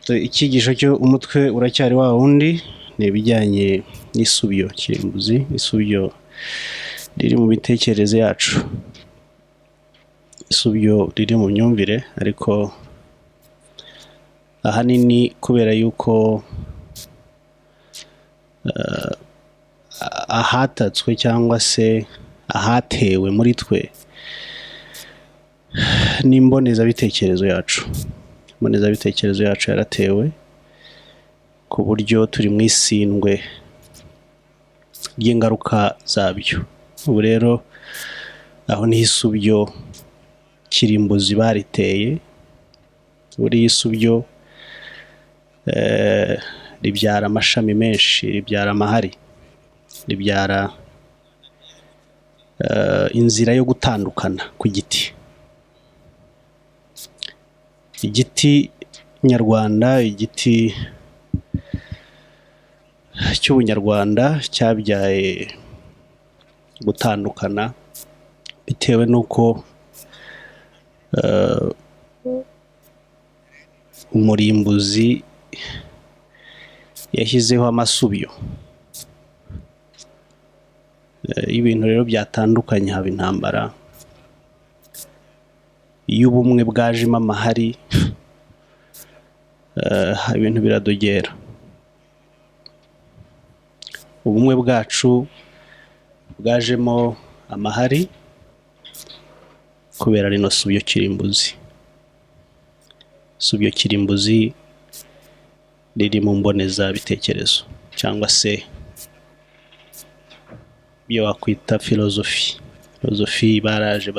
Icyigisho cyo umutwe uracyari wa wundi, ni ibijyanye n'isubyo kirimbuzi, isubyo riri mu mitekerereze yacu, isubyo riri mu myumvire, ariko ahanini kubera yuko ahatatswe cyangwa se ahatewe muri twe n'imbonezabitekerezo yacu. Imbonezabitekerezo yacu yaratewe ku buryo turi mu isindwe ry'ingaruka zabyo. Ubu rero aho niho isubyo kirimbuzi bariteye. Buriya isubyo ribyara amashami menshi, ribyara amahari, ribyara inzira yo gutandukana ku giti. Igiti nyarwanda, igiti cy'ubunyarwanda cyabyaye gutandukana bitewe n'uko umurimbuzi yashyizeho amasubyo. Iyo ibintu rero byatandukanye haba intambara. Iyo ubumwe bwajemo amahari, ibintu biradogera. Ubumwe bwacu bwajemo amahari kubera rino subyo kirimbuzi. Subyo kirimbuzi riri mu mbonezabitekerezo cyangwa se ibyo wakwita filozofi. Filozofi baraje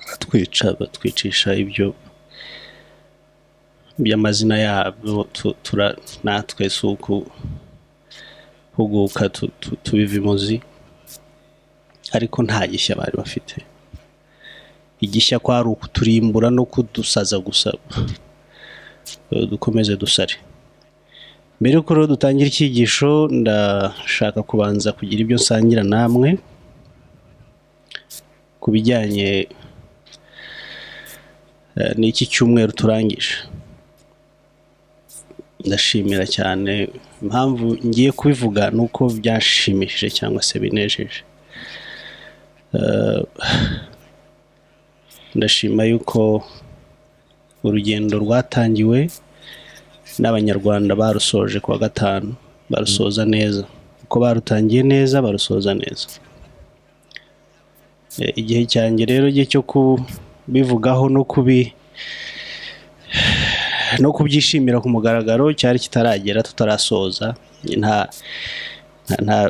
baratwica, batwicisha ibyo by'amazina yabo, natwe si ukuhuguka tubiva imuzi, ariko nta gishya bari bafite. Igishya kwari ukuturimbura no kudusaza gusa, dukomeze dusare. Mbere yuko rero dutangira icyigisho, ndashaka kubanza kugira ibyo nsangira namwe ku bijyanye n'iki cyumweru turangije. Ndashimira cyane. Impamvu ngiye kubivuga ni uko byashimishije cyangwa se binejeje. Ndashima yuko urugendo rwatangiwe n'Abanyarwanda barusoje kuwa gatanu, barusoza neza. Uko barutangiye neza, barusoza neza. Igihe cyanjye rero cyo kubivugaho no kubyishimira ku mugaragaro cyari kitaragera, tutarasoza.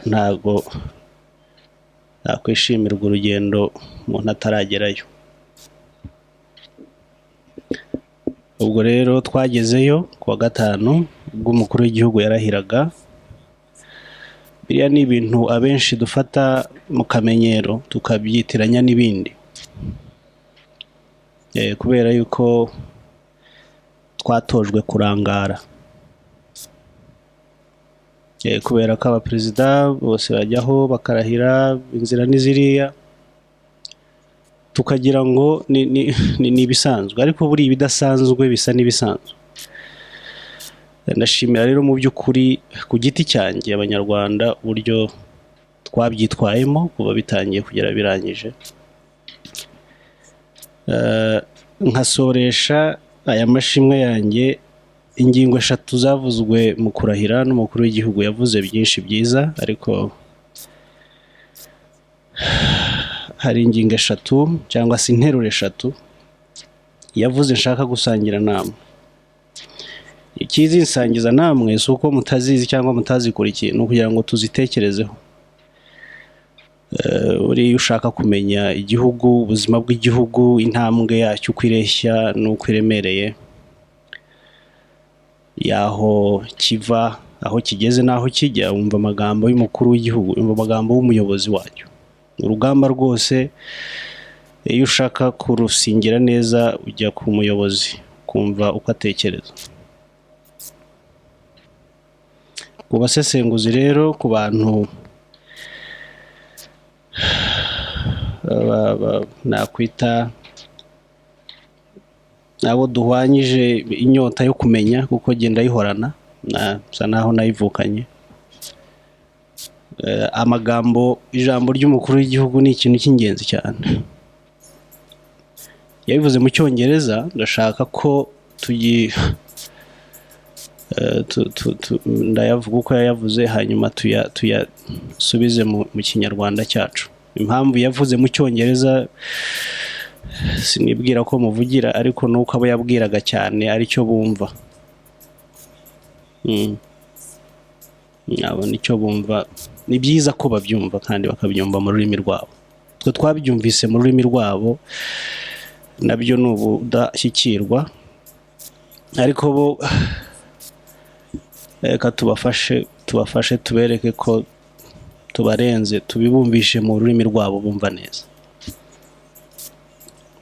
Ntago nakwishimirwa urugendo umuntu ataragerayo. Ubwo rero twagezeyo kuwa gatanu ubwo umukuru w'igihugu yarahiraga. Biriya ni ibintu abenshi dufata mu kamenyero tukabyitiranya n'ibindi, kubera yuko twatojwe kurangara, kubera ko abaperezida bose bajyaho bakarahira, inzira ni ziriya, tukagira ngo ni ibisanzwe, ariko buriya ibidasanzwe bisa n'ibisanzwe. Ndashimira rero mu by'ukuri ku giti cyanjye Abanyarwanda uburyo twabyitwayemo kuva bitangiye kugera birangije. Nkasoresha aya mashimwe yanjye ingingo eshatu zavuzwe mu kurahira n'umukuru w'igihugu. Yavuze byinshi byiza, ariko hari ingingo eshatu cyangwa se interuro eshatu yavuze nshaka gusangira namwe. Ikizinsangiza namwe si uko mutazizi cyangwa mutazikurikiye, ni ukugira ngo tuzitekerezeho. Buriya ushaka kumenya igihugu, ubuzima bw'igihugu, intambwe yacyo uko ireshya n'uko iremereye, y'aho kiva, aho kigeze n'aho kijya, wumva amagambo y'umukuru w'igihugu, wumva amagambo y'umuyobozi wacyo. Urugamba rwose iyo ushaka kurusingira neza ujya ku muyobozi ukumva uko atekereza. Ku basesenguzi rero, ku bantu nakwita Abo duhwanyije inyota yo kumenya, kuko genda yihorana, nsa naho nayivukanye. Amagambo, ijambo ry'umukuru w'igihugu ni ikintu cy'ingenzi cyane. Yabivuze mu Cyongereza, ndashaka ko tugi ndayavuga uko yayavuze, hanyuma tuyasubize mu Kinyarwanda cyacu. Impamvu yavuze mu Cyongereza, sinibwira ko muvugira, ariko nuko abo yabwiraga cyane aricyo bumva. Abo nicyo bumva, ni byiza ko babyumva kandi bakabyumva mu rurimi rwabo. Twe twabyumvise mu rurimi rwabo, nabyo ni ubudashyikirwa, ariko bo reka tubafashe, tubafashe tubereke ko tubarenze, tubibumvishe mu rurimi rwabo bumva neza.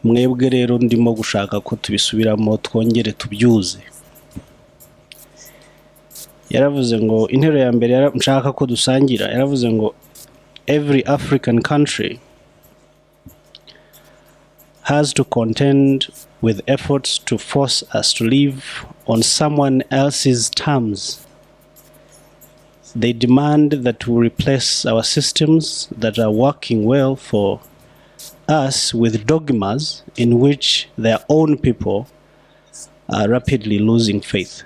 Mwebwe rero ndimo gushaka ko tubisubiramo, twongere tubyuze. Yaravuze ngo, interuro ya mbere nshaka ko dusangira, yaravuze ngo: "Every African country has to contend with efforts to force us to live on someone else's terms. They demand that we replace our systems that are working well for us with dogmas in which their own people are rapidly losing faith."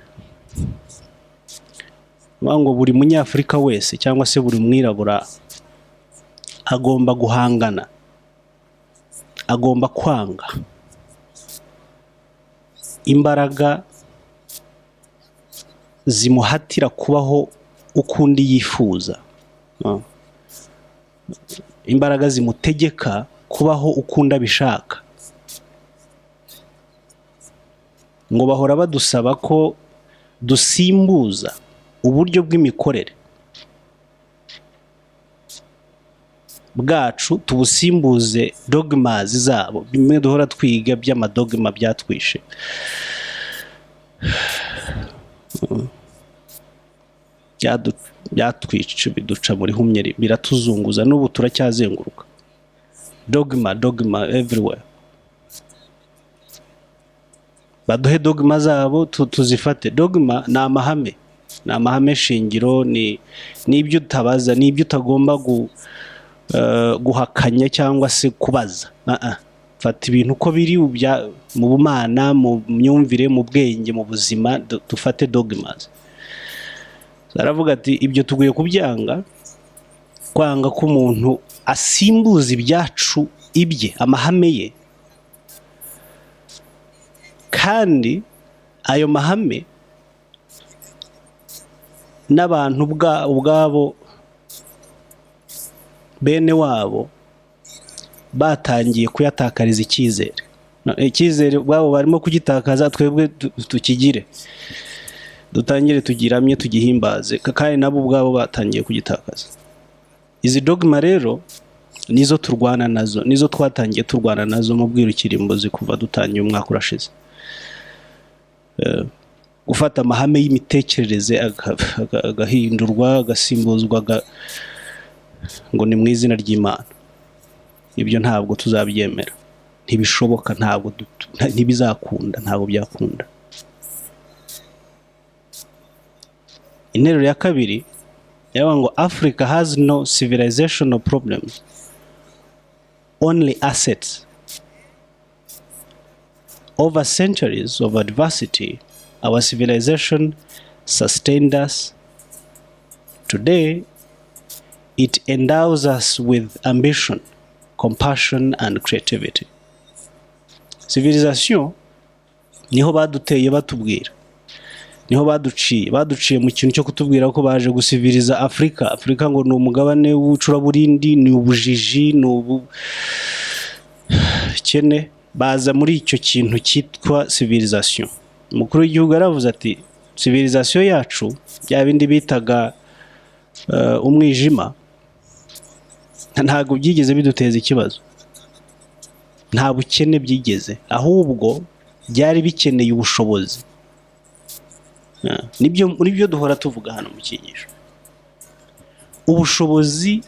Bavuga ngo buri Munyafurika wese cyangwa se buri mwirabura agomba guhangana, agomba kwanga imbaraga zimuhatira kubaho uko undi yifuza. Imbaraga zimutegeka kubaho uko undi abishaka. Ngo bahora badusaba ko dusimbuza uburyo bw'imikorere bwacu, tubusimbuze dogmas zabo, bimwe duhora twiga by'amadogma byatwishe, byatwica, biduca muri humye, biratuzunguza, n'ubu turacyazenguruka. Dogma, dogma everywhere. Baduhe dogma zabo tuzifate. Dogma ni amahame, ni amahame shingiro, ni n'ibyo utabaza, ni ibyo utagomba guhakanya cyangwa se kubaza. Ah, ah. Fata ibintu uko biri mu bumana, mu myumvire, mu bwenge, mu buzima, dufate dogmas. Aravuga ati ibyo tugiye kubyanga, kwanga ko umuntu asimbuza ibyacu ibye, amahame ye, kandi ayo mahame n'abantu ubwabo bene wabo batangiye kuyatakariza icyizere. Icyizere ubwabo barimo kugitakaza, twebwe tukigire, dutangire tugiramye, tugihimbaze, kandi nabo ubwabo batangiye kugitakaza. Izi dogma rero nizo turwana nazo, nizo twatangiye turwana nazo mu bwirukirimbuzi kuva dutangiye umwaka urashize. Gufata amahame y'imitekerereze agahindurwa, agasimbuzwa, ngo ni mu izina ry'Imana, ibyo ntabwo tuzabyemera, ntibishoboka, ntabwo ntibizakunda, ntabwo byakunda. Interuro ya kabiri yavuga ngo: "Africa has no civilizational problems, only assets. Over centuries of adversity, our civilization sustained us. Today it endows us with ambition, compassion and creativity." Civilisation niho baduteye batubwira, niho baduciye, baduciye mu kintu cyo kutubwira ko baje gusiviriza Afurika. Afurika ngo ni umugabane w'ucuraburindi, ni ubujiji, ni ubukene. Baza muri icyo kintu cyitwa civilisation. Umukuru w'igihugu yaravuze ati civilisation yacu, bya bindi bitaga umwijima, ntabwo byigeze biduteza ikibazo, nta bukene byigeze, ahubwo byari bikeneye ubushobozi. Nibyo duhora tuvuga hano mu cyigisho. Ubushobozi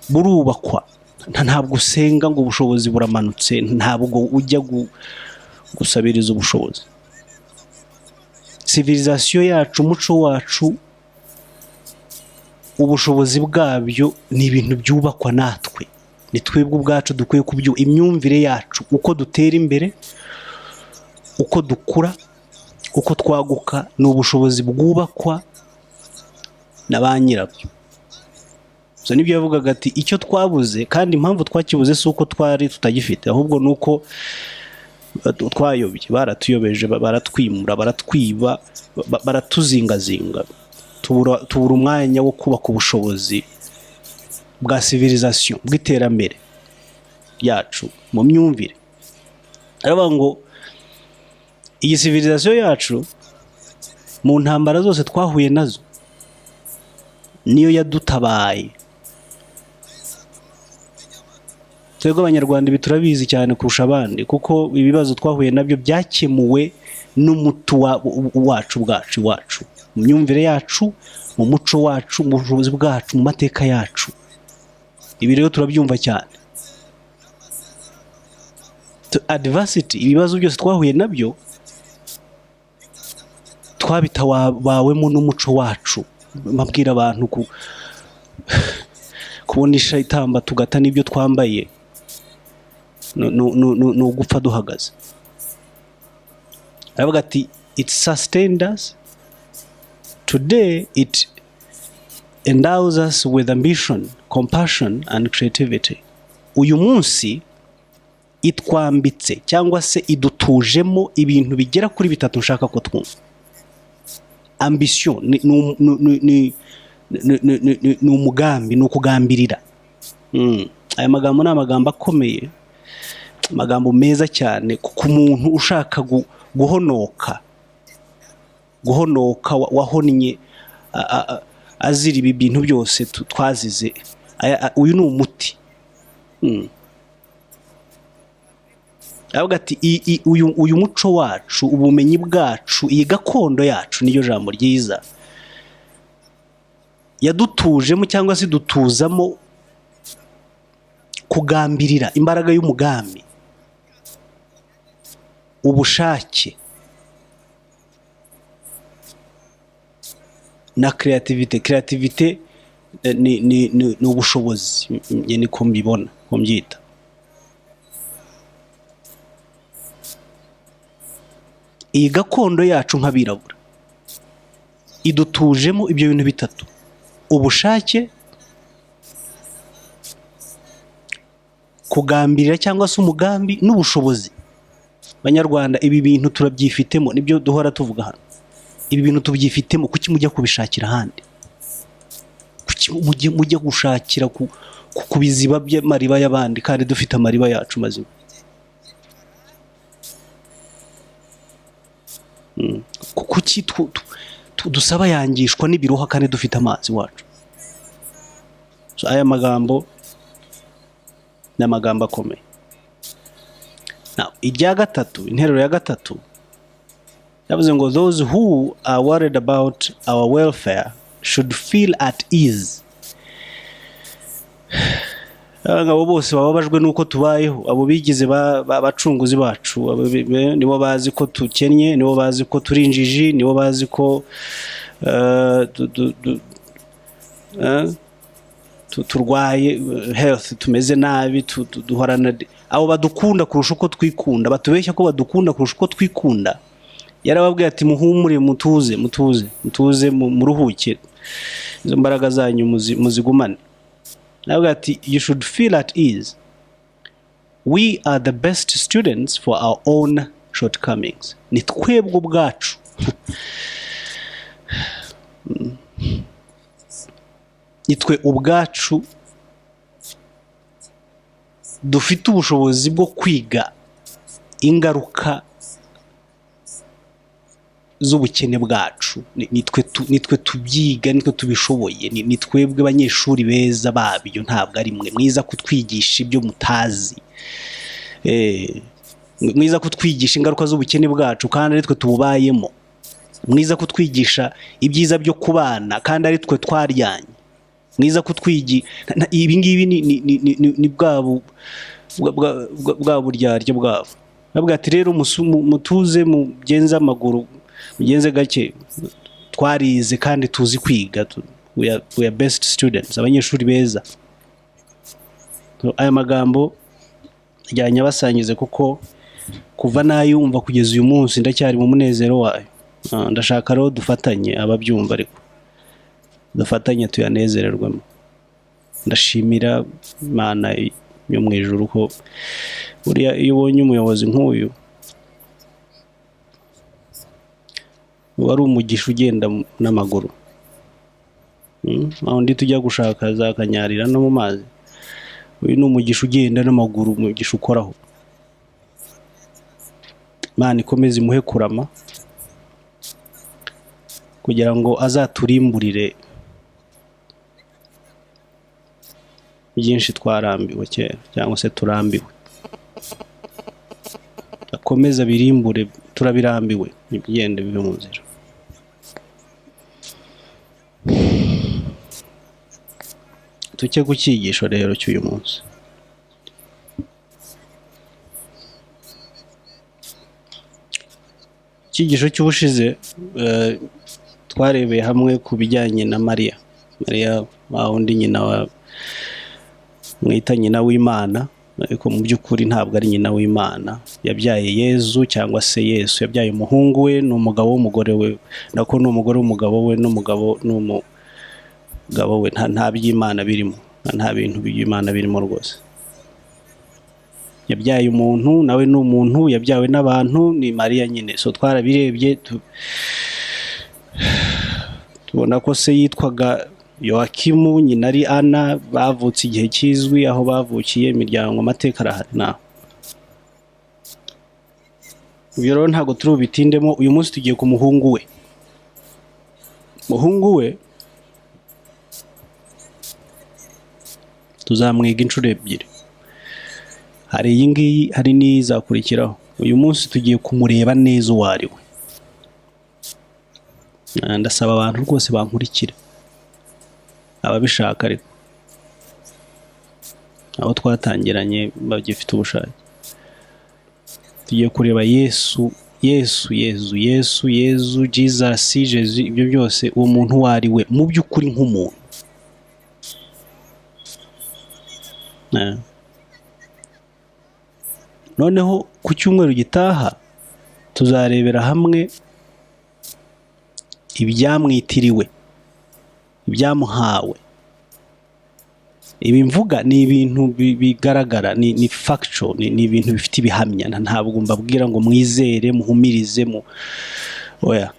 burubakwa. Ntabwo usenga ngo ubushobozi buramanutse, ntabwo ujya Gusabiriza ubushobozi. Civilisation yacu, umuco wacu, ubushobozi bwabyo ni ibintu byubakwa natwe. Ni twebwe ubwacu dukwiye kubyu imyumvire yacu, uko dutera imbere, uko dukura, uko twaguka, ni ubushobozi bwubakwa na ba nyirabyo. So nibyo yavugaga ati icyo twabuze, kandi impamvu twakibuze si uko twari tutagifite, ahubwo ni uko twayobye, baratuyobeje, baratwimura, baratwiba, baratuzingazinga, tubura umwanya wo kubaka ubushobozi bwa civilisation, bw'iterambere ryacu mu myumvire. Aravuga ngo iyi civilisation yacu, mu ntambara zose twahuye nazo, niyo yadutabaye. Twebwe Abanyarwanda ibi turabizi cyane kurusha abandi, kuko ibibazo twahuye nabyo byakemuwe n'umuti wacu bwacu iwacu, mu myumvire yacu, mu muco wacu, mu bushobozi bwacu, mu mateka yacu. Ibi rero turabyumva cyane. Adversity, ibibazo byose twahuye nabyo twabitabawemo n'umuco wacu. Mbabwira abantu kubonisha itamba tugata n'ibyo twambaye ni ugupfa duhagaze. Aravuga ati it sustained us. Today it endows us with ambition, compassion and creativity. Uyu munsi itwambitse cyangwa se idutujemo ibintu bigera kuri bitatu nshaka ko twumva. Ambition ni umugambi, ni ukugambirira. Aya magambo ni amagambo akomeye, amagambo meza cyane ku muntu ushaka guhonoka, guhonoka wahonnye azira ibi bintu byose twazize. Uyu ni umuti. Aravuga ati uyu muco wacu, ubumenyi bwacu, iyi gakondo yacu, niyo jambo ryiza, yadutujemo cyangwa se dutuzamo kugambirira, imbaraga y'umugambi, ubushake na creativity. Creativity ni ubushobozi, njye niko mbibona, ko mbyita. Iyi gakondo yacu nk'abirabura idutujemo ibyo bintu bitatu: ubushake, kugambirira cyangwa se umugambi, n'ubushobozi. Banyarwanda, ibi bintu turabyifitemo, nibyo duhora tuvuga hano. Ibi bintu tubyifitemo, kuki mujya kubishakira ahandi? Kuki mujya gushakira ku biziba by'amariba y'abandi kandi dufite amariba yacu mazima? Kuki dusaba yangishwa n'ibiroha kandi dufite amazi wacu? So, aya magambo ni amagambo akomeye. Now, irya gatatu, interuro ya gatatu yavuze ngo those who are worried about our welfare should feel at ease. Abo bose bababajwe n'uko tubayeho, abo bigize abacunguzi bacu, nibo bazi ko tukennye, nibo bazi ko turi injiji, nibo bazi ko turwaye health, tumeze nabi, duhorana abo badukunda kurusha uko twikunda, batubeshya ko badukunda kurusha uko twikunda. Yarababwiye ati muhumure, mutuze, mutuze, mutuze, muruhuke, izo mbaraga zanyu muzigumane. Yarababwiye ati you should feel at ease, we are the best students for our own shortcomings. Ni twebwe ubwacu, ni twe ubwacu dufite ubushobozi bwo kwiga ingaruka z'ubukene bwacu. Ni twe tubyiga, ni twe tubishoboye, ni twebwe abanyeshuri beza babyo, ntabwo ari mwe mwiza kutwigisha ibyo mutazi. Mwiza kutwigisha ingaruka z'ubukene bwacu kandi ari twe tububayemo, mwiza kutwigisha ibyiza byo kubana kandi ari twe twaryanye, mwiza ibi ngibi ni bwa buryarya bwabo. Bavuga ati rero mutuze, mugenze amaguru, mugenze gake, twarize kandi tuzi kwiga, we are best students, abanyeshuri beza. So, aya magambo ajyanye abasangize kuko kuva nayumva kugeza uyu munsi ndacyari mu munezero wayo. Ndashaka rero dufatanye, ababyumva ariko dufatanye tuyanezererwemo. Ndashimira Imana yo mu ijuru ko buriya iyo ubonye umuyobozi nk'uyu wari umugisha ugenda n'amaguru. Aho undi tujya gushaka za kanyarira no mu mazi, uyu ni umugisha ugenda n'amaguru, umugisha ukoraho. Imana ikomeze imuhe kurama kugira ngo azaturimburire byinshi twarambiwe kera cyangwa se turambiwe, akomeze abirimbure, turabirambiwe, ibigende bive mu nzira. Tujye ku cyigisho rero cy'uyu munsi. Icyigisho cy'ubushize twarebeye hamwe ku bijyanye na Mariya. Mariya wa wundi nyina wa mwita nyina w'Imana, ariko mu by'ukuri ntabwo ari nyina w'Imana. Yabyaye Yezu cyangwa se Yesu, yabyaye umuhungu we n'umugabo w'umugore we, nako ni umugore w'umugabo we n'umugabo n'umugabo we. Nta by'Imana birimo, nta bintu by'Imana birimo rwose. Yabyaye umuntu, nawe ni umuntu, yabyawe n'abantu, ni Mariya nyine. So twarabirebye tubona ko se yitwaga Yowakimu, nyina ari Ana, bavutse igihe kizwi, aho bavukiye, imiryango, amateka arahari. Naho ibyo rero ntabwo turi bubitindemo. Uyu munsi tugiye ku muhungu we. Umuhungu we tuzamwiga inshuro ebyiri, hari iyi ngiyi, hari n'izakurikiraho. Uyu munsi tugiye kumureba neza uwo ari we. Ndasaba abantu rwose bankurikira, ababishaka ariko abo twatangiranye bagifite ubushake. Tugiye kureba Yesu, Yesu, Yezu, Yesu, Yezu, Jesus, Jesu, ibyo byose, uwo muntu uwo ari we mu by'ukuri nk'umuntu. Noneho ku cyumweru gitaha tuzarebera hamwe ibyamwitiriwe, ibyamuhawe. Ibi mvuga ni ibintu bigaragara, ni factual, ni ibintu bifite ibihamya. Ntabwo mbabwira ngo mwizere, muhumirize, oya.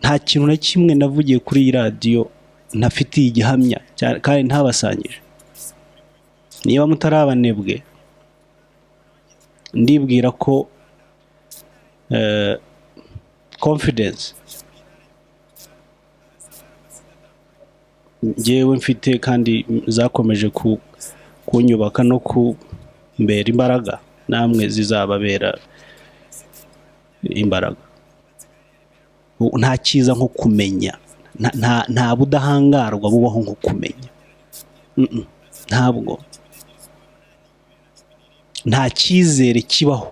Nta kintu na kimwe navugiye kuri iyi radiyo ntafitiye igihamya kandi ntabasangije. Niba mutarabanebwe, ndibwira ko confidence njyewe mfite kandi zakomeje kunyubaka no kumbera imbaraga, namwe zizababera imbaraga. Nta cyiza nko kumenya, nta budahangarwa bubaho nko kumenya. Ntabwo nta cyizere kibaho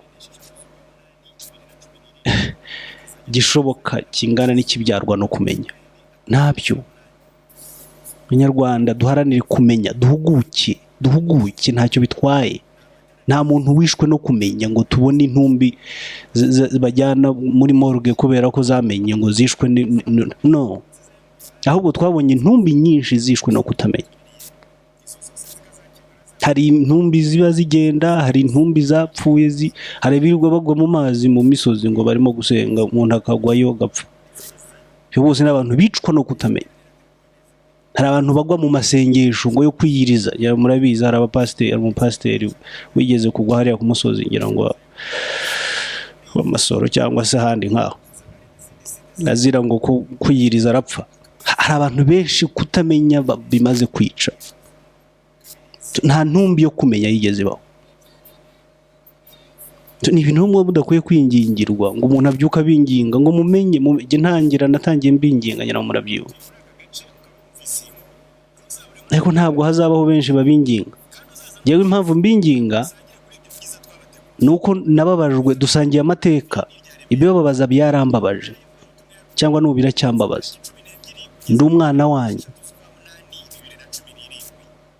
gishoboka kingana n'ikibyarwa no kumenya. Ntabyo. Abanyarwanda duharanire kumenya, duhuguke, duhuguke, ntacyo bitwaye. Nta muntu wishwe no kumenya ngo tubone intumbi bajyana muri morgue kubera ko zamenye ngo zishwe no. Ahubwo twabonye intumbi nyinshi zishwe no kutamenya. Hari intumbi ziba zigenda, hari intumbi zapfuye, hari abirirwa bagwa mu mazi mu misozi ngo barimo gusenga, umuntu akagwayo agapfa. Ibyo bose ni abantu bicwa no kutamenya. Hari abantu bagwa mu masengesho ngo yo kwiyiriza, ya murabizi, hari abapasiteri, hari umupasiteri wigeze kugwa hariya ku musozi ngira ngo w'Amasoro cyangwa se ahandi nkaho, azira ngo kwiyiriza arapfa. Hari abantu benshi kutamenya bimaze kwica. Nta ntumbi yo kumenya yigeze ibaho. Ni ibintu bimwe mudakwiye kwingingirwa ngo umuntu abyuka abinginga ngo mumenye. Njye ntangira natangiye mbinginga ngira ngo murabyibuka, ariko ntabwo hazabaho benshi babinginga. Njyewe impamvu mbinginga Ni uko nababajwe, dusangiye amateka. Ibibababaza byarambabaje cyangwa n'ubu biracyambabaza. Ndi umwana wanyu,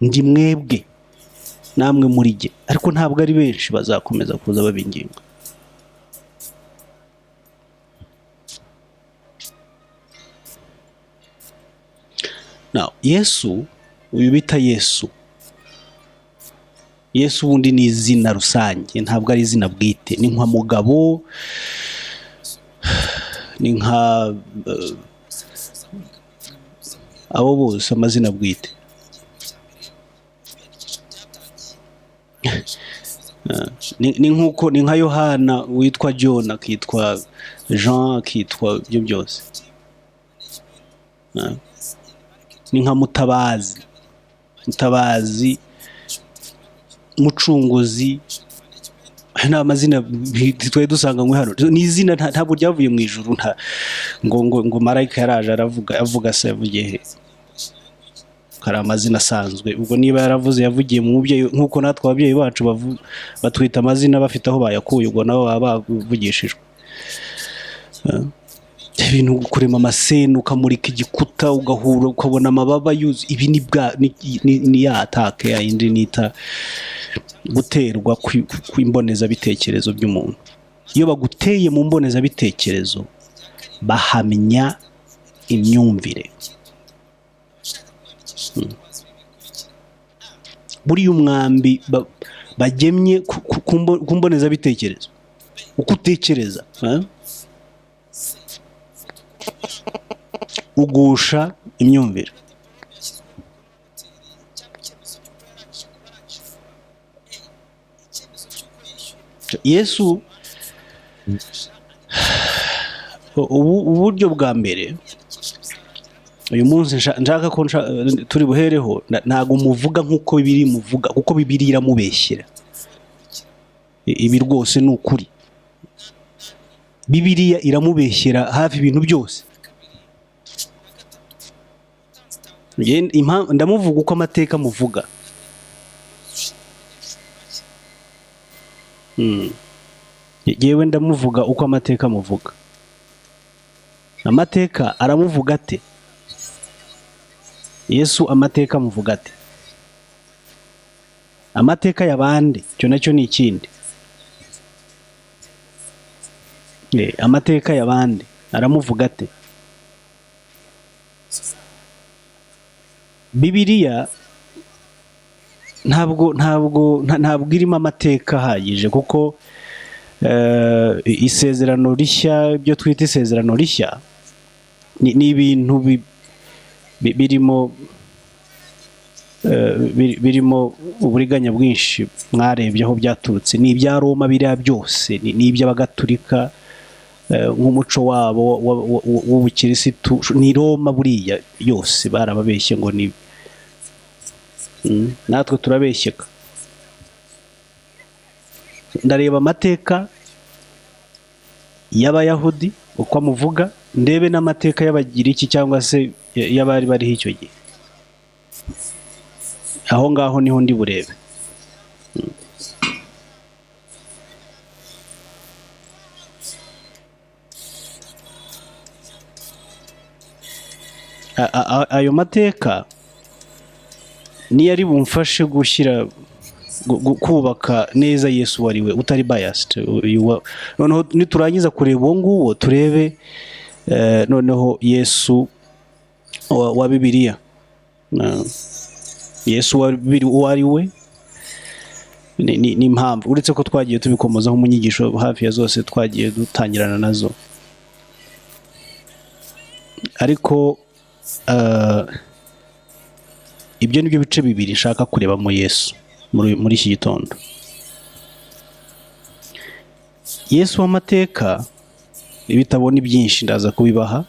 ndi mwebwe, namwe muri jye, ariko ntabwo ari benshi bazakomeza kuza babinginga. Now, Yesu, uyu bita Yesu, Yesu ubundi ni izina rusange, ntabwo ari izina bwite. Ni nka mugabo, ni nka abo bose amazina bwite. Ni nkuko ni nka Yohana witwa John, akitwa Jean, akitwa ibyo byose. Ni nka Mutabazi, Mutabazi, Mucunguzi. Aya ni amazina twari dusanganywe hano. Ni izina ntabwo ryavuye mu ijuru, nta ngo marayika yaraje aravuga, avuga se yavugiye he? Hari amazina asanzwe. Ubwo niba yaravuze, yavugiye mu mubyeyi, nk'uko natwe ababyeyi bacu batwita amazina bafite aho bayakuye, ubwo nabo baba bavugishijwe. Ibintu kurema amaseni, ukamurika igikuta, ugahura ukabona amababa yuzuye, ibi ni bwa ni, ni, ni ya attack ya yindi nita guterwa kw'imbonezabitekerezo by'umuntu. Iyo baguteye mu mbonezabitekerezo, bahamya imyumvire. Buriya umwambi bagemye ku mbonezabitekerezo, uko utekereza, ugusha imyumvire. Yesu, ubu uburyo bwa mbere uyu munsi nshaka ko turi buhereho, ntago muvuga nk'uko Bibiliya imuvuga, kuko Bibiliya iramubeshyera. Ibi rwose ni ukuri, Bibiliya iramubeshyera hafi ibintu byose. Ndamuvuga uko amateka amuvuga. Yewe ndamuvuga uko amateka amuvuga. Amateka aramuvuga ate? Yesu amateka amuvuga ate? Amateka y'abandi, icyo nacyo ni ikindi. Amateka y'abandi aramuvuga ate? Bibiliya ntabwo irimo amateka ahagije, kuko isezerano rishya, ibyo twita isezerano rishya, ni ibintu birimo uburiganya bwinshi. Mwarebye aho byaturutse, ni ibya Roma biriya byose, ni iby'abagatulika, nk'umuco wabo w'ubukirisitu, ni Roma buriya yose barababeshye ngo ni natwe turabeshyeka. Ndareba amateka y'Abayahudi uko amuvuga, ndebe n'amateka y'Abagiriki cyangwa se y'abari bariho icyo gihe. Aho ngaho niho ndi burebe. Ayo mateka niyo ari bumfashe kubaka neza Yesu wari we, utari biased. Noneho niturangiza kureba uwo nguwo, turebe noneho Yesu wa Bibiliya. Yesu wa Bibiliya uwo ari we ni impamvu, uretse ko twagiye tubikomozaho mu nyigisho hafi ya zose twagiye dutangirana nazo, ariko ibyo ni byo bice bibiri nshaka kurebamo Yesu muri iki gitondo. Yesu w'amateka, ibitabo ni byinshi, ndaza kubibaha.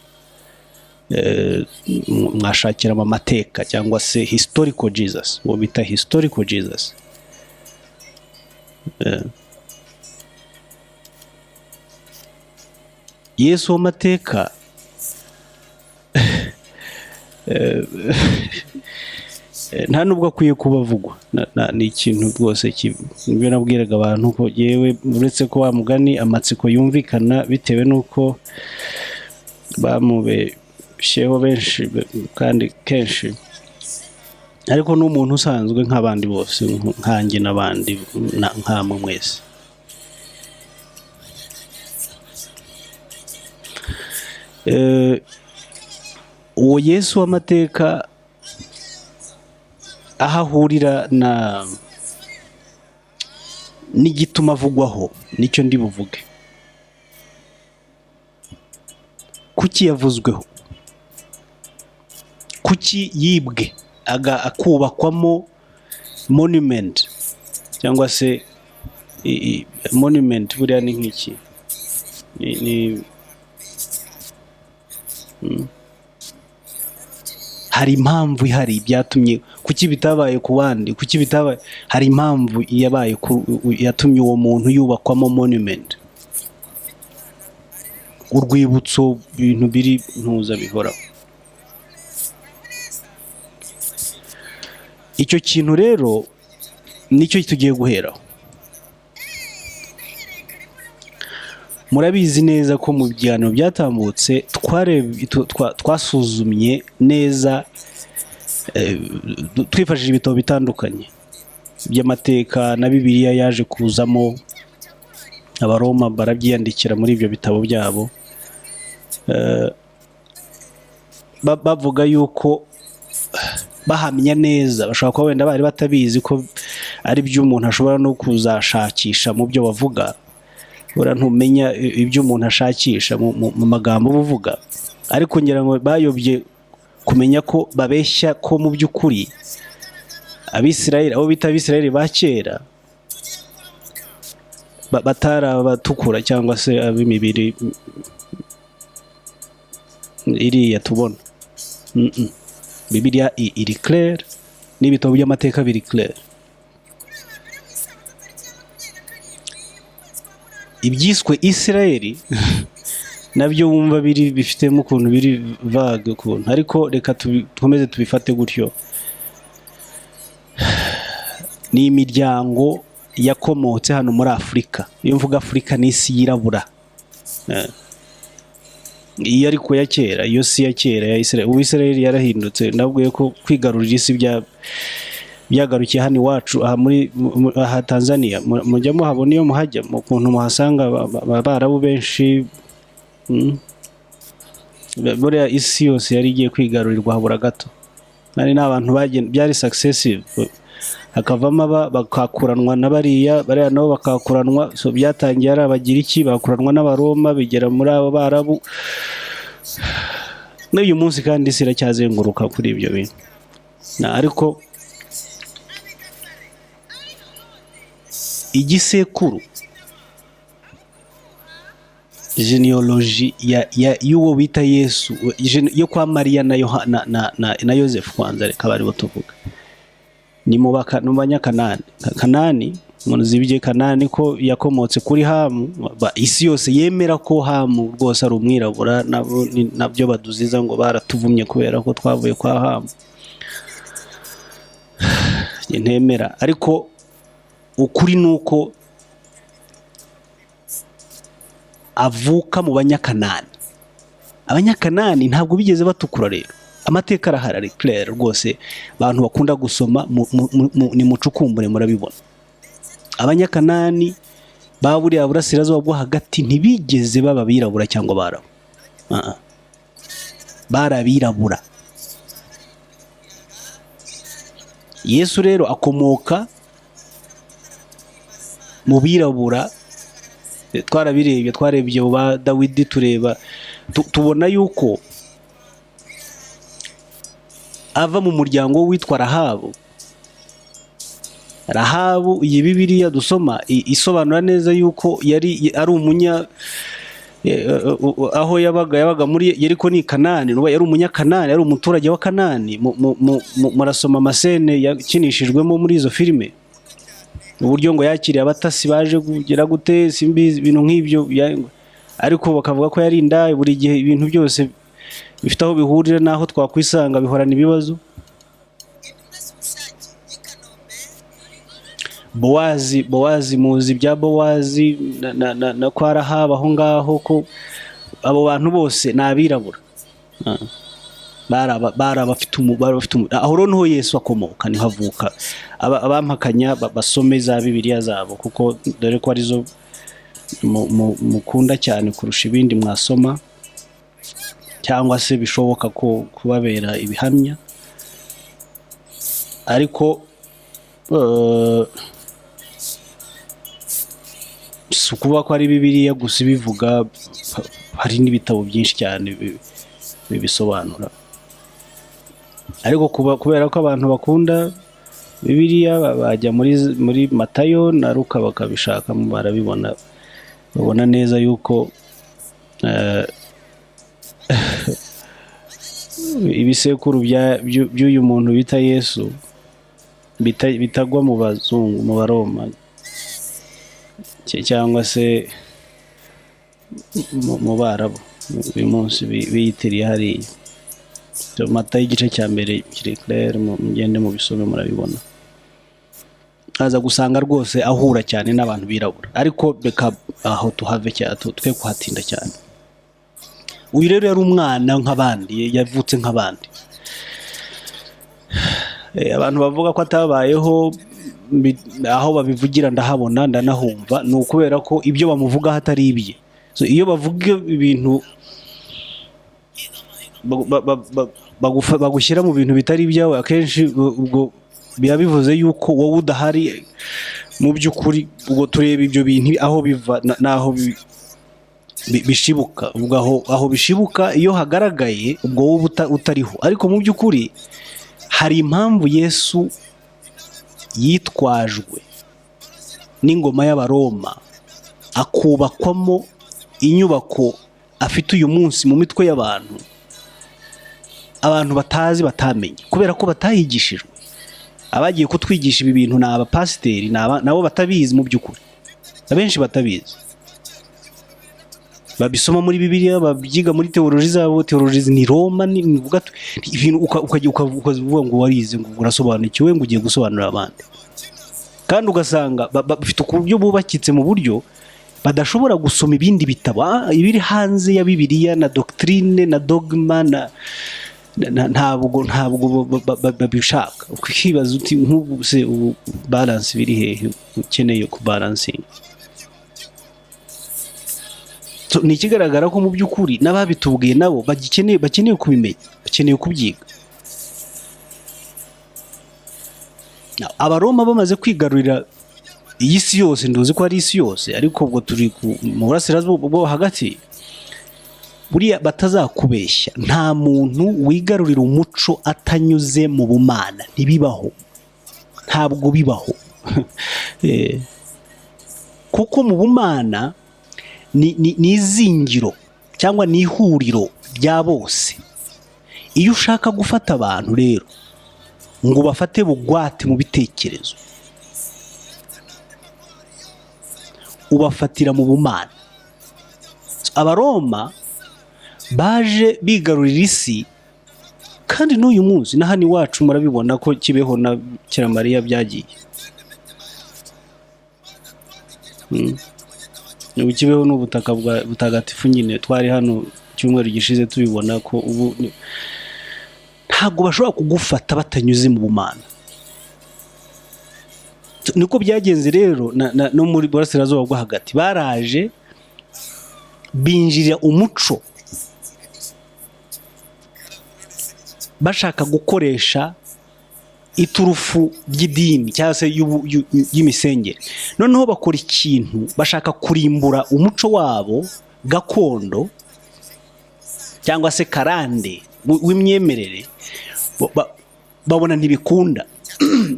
Mwashakiramo amateka cyangwa se historical Jesus, uwo bita historical Jesus. Yesu w'amateka Nta nubwo akwiye kuba avugwa. Ni ikintu rwose nibyo nabwiraga abantu ko yewe, uretse ko wa mugani amatsiko yumvikana bitewe n'uko bamubeshyeho benshi kandi kenshi, ariko ni umuntu usanzwe nk'abandi bose, nkanjye n'abandi, nkamwe mwese. Uwo Yesu w'amateka aho ahurira na n'igituma avugwaho nicyo ndi buvuge. Kuki yavuzweho? Kuki yibwe akubakwamo monument, cyangwa se monument buriya ni nk'iki? Hari impamvu ihari byatumye. Kuki bitabaye ku bandi? Kuki bitabaye? Hari impamvu yabaye yatumye uwo muntu yubakwamo monument, urwibutso, ibintu biri ntuza bihoraho. Icyo kintu rero nicyo tugiye guheraho. Murabizi neza ko mu biganiro byatambutse twasuzumye neza, twifashishije ibitabo bitandukanye by'amateka na Bibiliya yaje kuzamo, Abaroma barabyiyandikira muri ibyo bitabo byabo. Bavuga yuko bahamya neza, bashobora kuba wenda bari batabizi ko ari byo umuntu ashobora no kuzashakisha mu byo bavuga. Buriya ntumenya ibyo umuntu ashakisha mu magambo uba uvuga, ariko ngira ngo bayobye kumenya ko babeshya, ko mu by'ukuri Abisirayeli, abo bita Abisirayeli ba kera, batari abatukura cyangwa se ab'imibiri iriya tubona. Bibiliya iri claire, n'ibitabo by'amateka biri claire. Ibyiswe Isirayeli nabyo wumva biri bifitemo ukuntu biri vague ukuntu, ariko reka dukomeze tubifate gutyo. Ni imiryango yakomotse hano muri Afurika. Iyo mvuga Afurika ni isi yirabura. Iyo ariko ya kera, iyo si ya kera ya Isirayeli. Ubu Isirayeli yarahindutse. Ndabwiye ko kwigarurira isi byagarukiye hano iwacu, aha muri aha Tanzania. Mujya muhabona iyo muhajya, mu kuntu muhasanga abarabu benshi. Buriya isi yose yari igiye kwigarurirwa habura gato. Nari n'abantu byari successive, hakavamo aba bakakuranwa na bariya, bariya nabo bakakuranwa. So byatangiye ari Abagiriki bakuranwa n'Abaroma, bigera muri abo Barabu n'uyu munsi, kandi isi iracyazenguruka kuri ibyo bintu. Ariko igisekuru, genealogy y'uwo bita Yesu, yo kwa Mariya na Yosefu, kwanza reka bari bo tuvuga, ni mu Banyakanani. Kanani, muzi Kanani ko yakomotse kuri Hamu. Isi yose yemera ko Hamu rwose ari umwirabura, nabo nabyo baduziza ngo baratuvumye kubera ko twavuye kwa Hamu. Njye ntemera, ariko ukuri ni uko avuka mu Banyakanani. Abanyakanani ntabwo bigeze batukura rero. Amateka arahari, ari clair rwose, abantu bakunda gusoma ni mucukumbure murabibona. Abanyakanani ba buriya burasirazuba bwo hagati ntibigeze baba abirabura cyangwa abarabu. Bari abirabura. Yesu rero akomoka mu birabura. Twarabirebye, twarebye ba Dawidi, tureba tubona yuko ava mu muryango witwa Rahabu. Rahabu, iyi Bibiliya dusoma isobanura neza yuko yari ari umunya, aho yabaga muri Yeriko ni Kanani, nuba yari umunyakanani, yari umuturage wa Kanani. Murasoma amasene yakinishijwemo muri izo filime, uburyo ngo yakiriye abatasi baje kugira gute, simbizi, ibintu nk'ibyo, ariko bakavuga ko yari indaya. Buri gihe ibintu byose bifite aho bihurira n'aho twakwisanga bihorana ibibazo. Bowazi, Bowazi, muzi ibya Bowazi na kwa Rahabu aho ngaho, ko abo bantu bose ni abirabura. Bari abafite aho rero niho Yesu akomoka, niho avuka. Abampakanya basome za Bibiliya zabo, kuko dore ko arizo mukunda cyane kurusha ibindi mwasoma, cyangwa se bishoboka ko kubabera ibihamya. Ariko si ukuvuga ko ari Bibiliya gusa ibivuga, hari n'ibitabo byinshi cyane bibisobanura. Ariko kubera ko abantu bakunda Bibiliya, bajya muri Matayo na Luka bakabishaka, barabibona, babona neza yuko ibisekuru by'uyu muntu bita Yesu bitagwa mu bazungu, mu Baroma, cyangwa se mu Barabu uyu munsi biyitiriye hariya. So, Matayo igice cya mbere kiri clair, mugende mubisome murabibona. Aza gusanga rwose ahura cyane n'abantu birabura. Ariko reka aho tuhave cyane, twe kuhatinda cyane. Uyu rero yari umwana nk'abandi, yavutse nk'abandi. Abantu bavuga ko atabayeho, aho babivugira ndahabona, ndanahumva. Ni ukubera ko ibyo bamuvugaho atari ibye. So, iyo bavuga ibintu bagushyira mu bintu bitari ibyawe, akenshi ubwo biba bivuze yuko wowe udahari mu by'ukuri. Ubwo tureba ibyo bintu aho biva n'aho bishibuka. Ubwo aho bishibuka iyo hagaragaye, ubwo wowe utariho. Ariko mu by'ukuri hari impamvu Yesu yitwajwe n'ingoma y'Abaroma, akubakwamo inyubako afite uyu munsi mu mitwe y'abantu, abantu batazi, batamenye, kubera ko batayigishijwe. Abagiye kutwigisha ibi bintu ni abapasiteri, nabo batabizi mu by'ukuri, abenshi batabizi. Babisoma muri Bibiliya, babyiga muri théologie zabo. Théologie ni Roma, ni ibintu ukajya ukavuga ngo warize, ngo urasobanukiwe, ngo ugiye gusobanurira abandi, kandi ugasanga bafite uburyo bubakitse mu buryo badashobora gusoma ibindi bitabo, ibiri hanze ya Bibiliya na doctrine na dogma ntabwo babishaka. Ukibaza uti: "Nk'ubu se ubu balance biri hehe?" Ukeneye kubalancinga. So, ni ikigaragara ko mu by'ukuri n'ababitubwiye nabo bagikeneye, bakeneye kubimenya, bakeneye kubyiga. Abaroma bamaze kwigarurira iyi si yose, nduzi ko ari isi yose, ariko ubwo turi mu burasirazuba bwo hagati. Buriya batazakubeshya, nta muntu wigarurira umuco atanyuze mu bumana, ntibibaho, ntabwo bibaho. Kuko mu bumana ni izingiro cyangwa ni ihuriro rya bose. Iyo ushaka gufata abantu rero ngo ubafate bugwate mu bitekerezo, ubafatira mu bumana. Abaroma baje bigarurira isi, kandi n'uyu munsi na hano iwacu murabibona ko Kibeho na Kiramariya byagiye. Ubu Kibeho ni ubutaka bwa butagatifu nyine, twari hano icyumweru gishize tubibona ko ubu ntabwo bashobora kugufata batanyuze mu bumana. Niko byagenze rero no muri Burasirazuba bwo Hagati, baraje binjirira umuco bashaka gukoresha iturufu ry'idini cyangwa se y'imisengere. Noneho bakora ikintu, bashaka kurimbura umuco wabo gakondo cyangwa se karande w'imyemerere. Babona ntibikunda,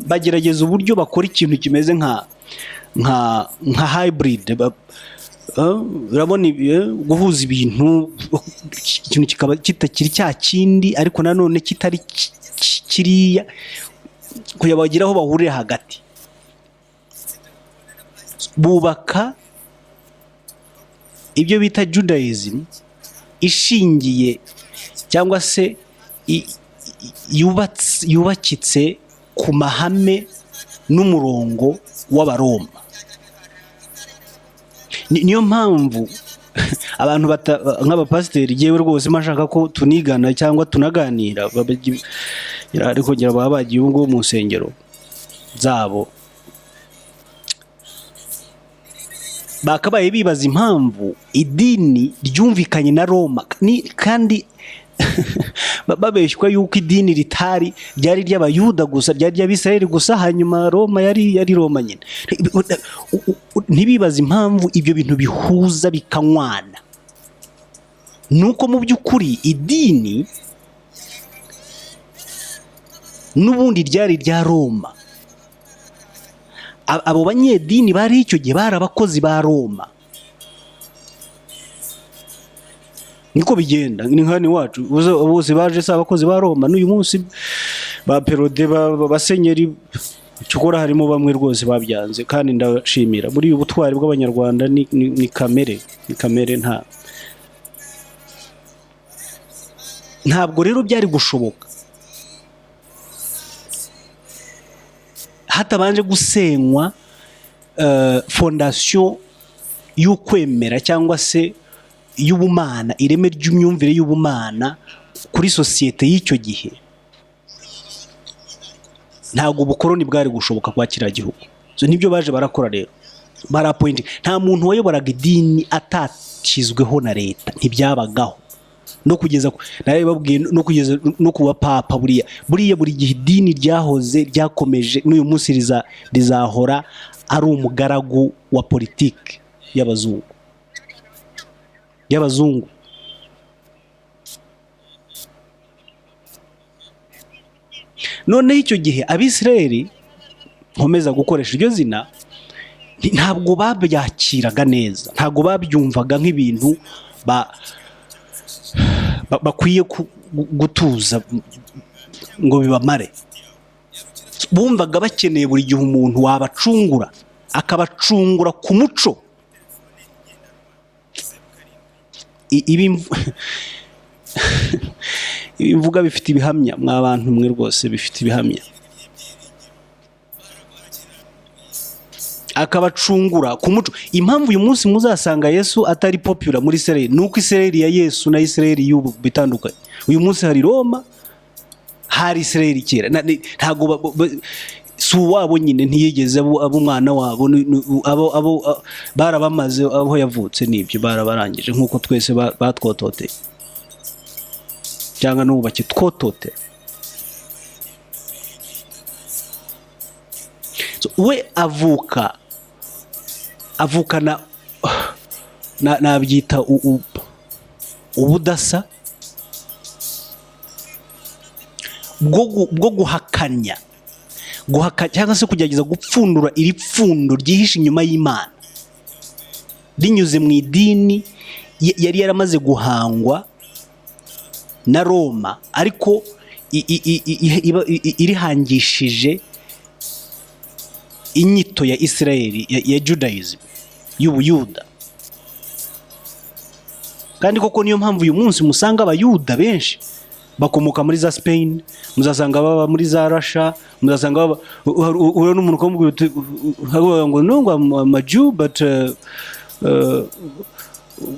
bagerageza uburyo bakora ikintu kimeze nka hybrid. Urabona guhuza ibintu, ikintu kikaba kitakiri cya kindi ariko nanone kitari kiriya, kugira bagire aho bahurira hagati. Bubaka ibyo bita Judaism ishingiye cyangwa se yubakitse ku mahame N'umurongo w'Abaroma. Niyo mpamvu abantu nk'abapasiteri, yewe rwose mashaka ko tunigana cyangwa tunaganira, ariko ngira baba bagiye ubu ngubu mu nsengero zabo, bakabaye bibaza impamvu idini ryumvikanye na Roma kandi babeshywa yuko idini ritari ryari ry'Abayuda gusa, ryari ry'Abisirayeli gusa, hanyuma Roma yari Roma nyine. Ntibibaze impamvu ibyo bintu bihuza bikanywana. Nuko mu by'ukuri idini n'ubundi ryari rya Roma. Abo banyedini bari icyo gihe bari abakozi ba Roma. Niko bigenda, ni nka hano iwacu bose baje si abakozi ba Roma. N'uyu munsi ba perode, basenyeri, cyokora harimo bamwe rwose babyanze, kandi ndashimira buriya ubutwari bw'Abanyarwanda. Ni kamere, ni kamere. Ntabwo rero byari gushoboka hatabanje gusenywa fondation y'ukwemera cyangwa se y'ubumana, ireme ry'imyumvire y'ubumana kuri sosiyete y'icyo gihe. Ntabwo ubukoroni bwari gushoboka kwa kiriya gihugu. So, nibyo baje barakora rero, barapointi. Nta muntu wayoboraga idini atashyizweho na leta, ntibyabagaho. No kugeza narabibabwiye, no kugeza no kuba papa, buriya buri gihe idini ryahoze, ryakomeje, n'uyu munsi rizahora ari umugaragu wa politiki y'abazungu. Noneho icyo gihe Abisirayeli, nkomeza gukoresha iryo zina, ntabwo babyakiraga neza, ntabwo babyumvaga nk'ibintu bakwiye gutuza ngo bibamare. Bumvaga bakeneye buri gihe umuntu wabacungura, akabacungura ku muco. Ibi mvuga bifite ibihamya, mwa bantu mwe, rwose bifite ibihamya. Akabacungura ku muco. Impamvu uyu munsi muzasanga Yesu atari popular muri Israel ni uko Israel ya Yesu na Israel y'ubu bitandukanye. Uyu munsi hari Roma, hari Israel kera. Ntabwo si uwabo nyine, ntiyigeze abo umwana wabo, abo barabamaze aho yavutse, nibyo barabarangije, nk'uko twese batwototeye cyangwa n'ubu bakitwototera. So, we avukana nabyita ubudasa bwo guhakanya, guhaka cyangwa se kugerageza gupfundura iri pfundo ryihishe inyuma y'Imana rinyuze mu idini yari yaramaze guhangwa na Roma, ariko irihangishije inyito ya Israel, ya Judaism, y'Ubuyuda. Kandi koko niyo mpamvu uyu munsi musanga Abayuda benshi bakomoka muri za Spain, muzasanga baba muri za Russia, muzasanga baba uhura n'umuntu ukamubwira uti, ukavuga ngo no, ngo I'm a Jew but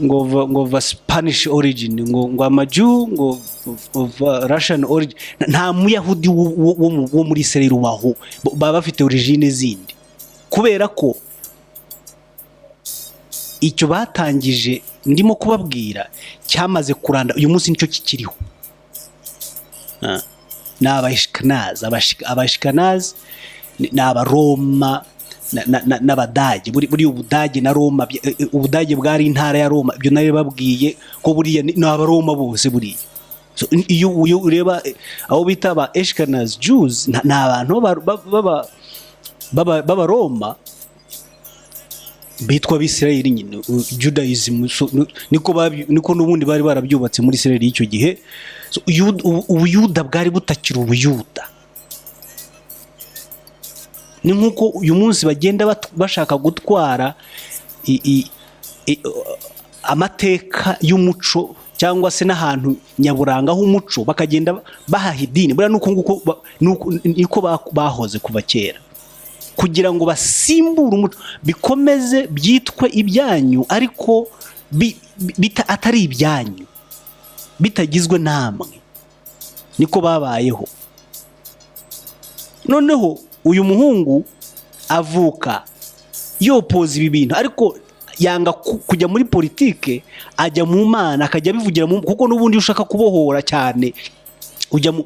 ngo va Spanish origin, ngo I'm a Jew ngo of Russian origin. Nta Muyahudi wo muri Israel ubaho, baba bafite origine zindi, kubera ko icyo batangije ndimo kubabwira cyamaze kuranda, uyu munsi nicyo kikiriho. Ni Abashikanazi. Abashikanazi ni Abaroma n'Abadage. Buri Ubudage na Roma, Ubudage bwari intara ya Roma, ibyo nari babwiye ko buriya ni Abaroma bose buriya. So, iyo ureba abo bita aba Ashkenaz Jews, ni abantu b'Abaroma bitwa Abisirayeli nyine, Judaism. So, niko n'ubundi bari barabyubatse muri Israel y'icyo gihe. So, Ubuyuda bwari butakiri Ubuyuda. Ni nk'uko uyu munsi bagenda bashaka gutwara amateka y'umuco cyangwa se n'ahantu nyaburanga h'umuco, bakagenda bahaha idini. Buriya nuko nguko niko bahoze kuva kera. Kugira ngo basimbure umuco, bikomeze byitwe ibyanyu, ariko atari ibyanyu, bitagizwe namwe. Niko babayeho. Noneho uyu muhungu avuka yopoza ibi bintu, ariko yanga kujya muri politike, ajya mu Mana, akajya abivugira mu, kuko n'ubundi iyo ushaka kubohora cyane ujya mu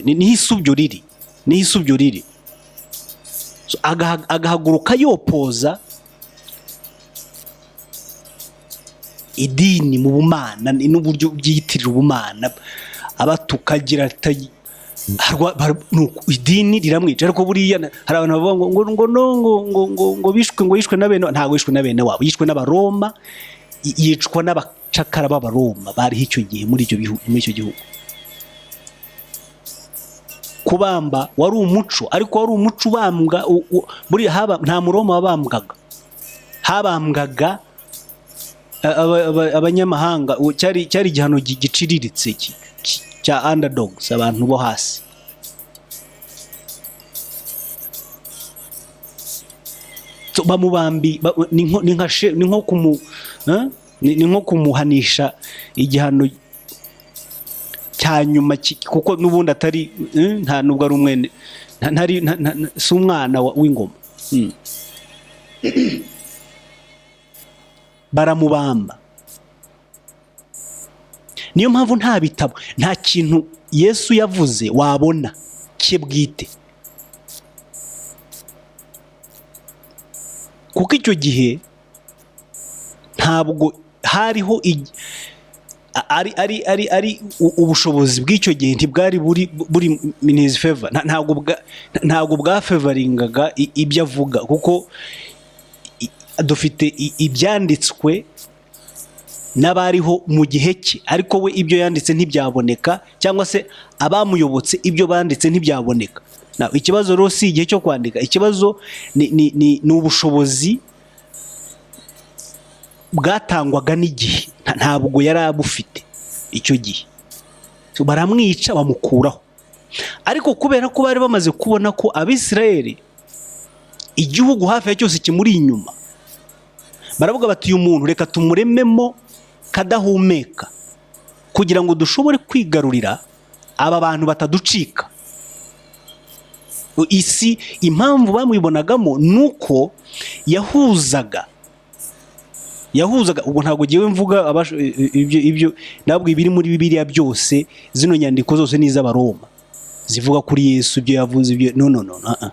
niho isubyo riri, niho isubyo riri. So, agahaguruka yopoza idini mu bumana n'uburyo byiyitirira ubumana, abatuka agira nuko idini riramwica. Ariko buriya hari abantu bavuga ngo no ngo bishwe, ngo yishwe na bene, ntabwo yishwe na bene wabo, yishwe n'Abaroma, yicwa n'abacakara b'Abaroma bariho icyo gihe muri icyo bihugu, muri icyo gihugu. Kubamba wari umuco, ariko wari umuco ubambwa buriya haba nta Muroma wabambwaga, habambwaga abanyamahanga. Cyari igihano giciriritse cya underdogs, abantu bo hasi. So, bamubambi ni nka ni nko kumu, eh? Ni nko kumuhanisha igihano cya nyuma, kuko n'ubundi atari, nta nubwo ari umwene, ntari, si umwana w'ingoma. Baramubamba. Niyo mpamvu nta bitabo, nta kintu Yesu yavuze wabona cye bwite, kuko icyo gihe ntabwo hariho ari ubushobozi bw'icyo gihe ntibwari buri in his favor. Ntabwo bwafavoringaga ibyo avuga, kuko dufite ibyanditswe n'abariho mu gihe cye, ariko we ibyo yanditse ntibyaboneka, cyangwa se abamuyobotse ibyo banditse ntibyaboneka. Ikibazo rero si igihe cyo kwandika, ikibazo ni ubushobozi bwatangwaga n'igihe. Ntabwo yari abufite icyo gihe. So, baramwica, bamukuraho. Ariko kubera ko bari bamaze kubona ko Abisirayeli igihugu hafi ya cyose kimuri inyuma, baravuga bati: "Uyu muntu reka tumurememo kadahumeka kugira ngo dushobore kwigarurira aba bantu bataducika isi." Impamvu bamwibonagamo ni uko yahuzaga. Ubwo ntabwo ngewe mvuga ibyo, ntabwo ibiri muri Bibiliya byose, zino nyandiko zose ni iz'Abaroma zivuga kuri Yesu, ibyo yavuze, ibyo, no, no, no, ah, ah.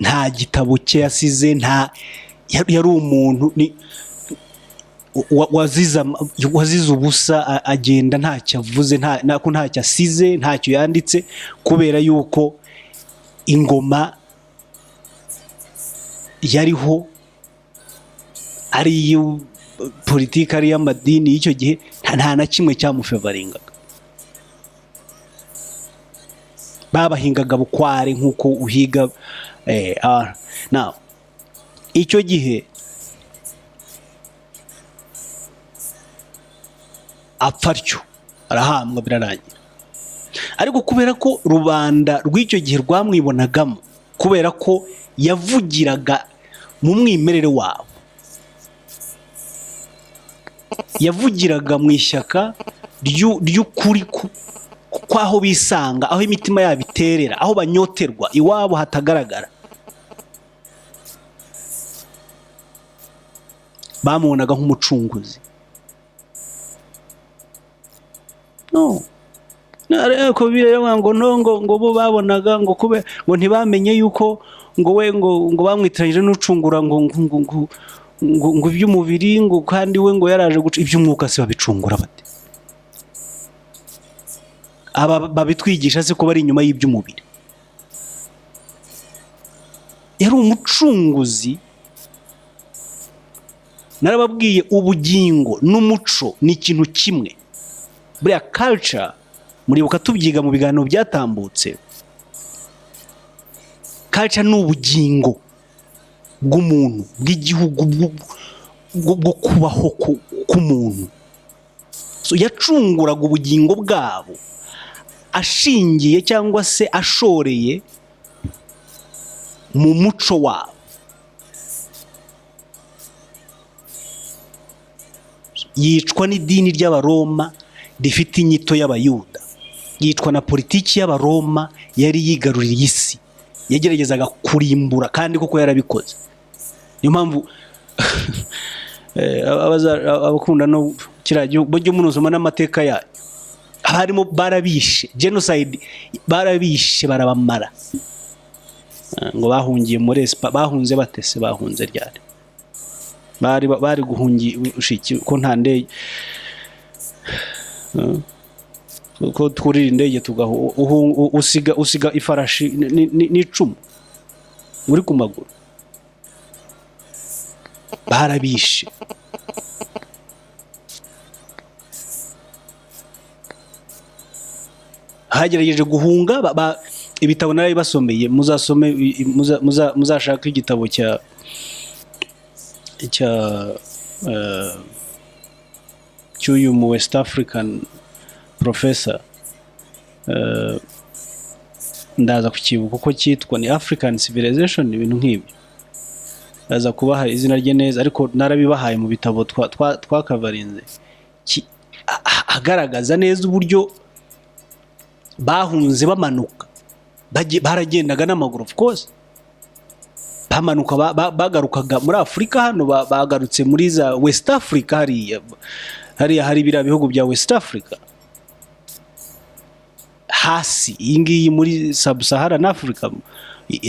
Nta gitabo cye yasize, nta yari umuntu ni wazize ubusa, agenda ntacyo avuze, nako ntacyo asize, ntacyo yanditse, kubera yuko ingoma yariho ari iyo politiki, ari iy'amadini y'icyo gihe, nta na kimwe cyamufavoringaga. Babahingaga bukware nk'uko uhiga. Now, icyo gihe apfa atyo, arahambwa, birarangira. Ariko kubera ko rubanda rw'icyo gihe rwamwibonagamo, kubera ko yavugiraga mu mwimerere wabo, yavugiraga mu ishyaka ry'ukuri kw'aho bisanga, aho imitima yabo iterera, aho banyoterwa, iwabo hatagaragara, bamubonaga nk'umucunguzi. No ariko Bibiliya iravuga ngo no ngo bo babonaga ngo kube ngo ntibamenye yuko ngo we ngo bamwitiranyije n'ucungura ngo iby'umubiri, ngo kandi we ngo yaraje guca iby'umwuka. Se babicungura bate? Aba babitwigisha se ko bari inyuma y'iby'umubiri? Yari umucunguzi. Narababwiye, ubugingo n'umuco ni ikintu kimwe. Buriya culture, muribuka tubyiga mu biganiro byatambutse, culture ni ubugingo bw'umuntu, bw'igihugu, bwo kubaho k'umuntu. So, yacunguraga ubugingo bwabo. Ashingiye cyangwa se ashoreye mu muco wabo. Yicwa n'idini ry'Abaroma rifite inyito y'Abayuda, yicwa na politiki y'Abaroma yari yigaruriye isi, yageragezaga kurimbura, kandi koko yarabikoze. Niyo mpamvu abakunda no kiriya gihugu bajye munozoma n'amateka yayo, abarimo barabishe, genocide, barabishe, barabamara. Ngo bahungiye muri Espa, bahunze batese, bahunze ryari? Bari guhungira ko nta ndege, ko twurira indege usiga ifarashi n'icumu uri ku maguru. Barabishe. Hagerageje guhunga ibitabo narabibasomeye, muzasome, muzashake igitabo cya cy'uyu mu West African professor, ndaza kukibuka uko cyitwa, ni African Civilization, ibintu nk'ibyo. Ndaza kubaha izina rye neza, ariko narabibahaye mu bitabo twakavarinze. Agaragaza neza uburyo bahunze bamanuka, baragendaga n'amaguru, of course, bamanuka, bagarukaga muri Afurika hano, bagarutse muri za West Africa hariya, hariya hari biriya bihugu bya West Africa hasi iyi ngiyi muri Sub-Saharan Africa.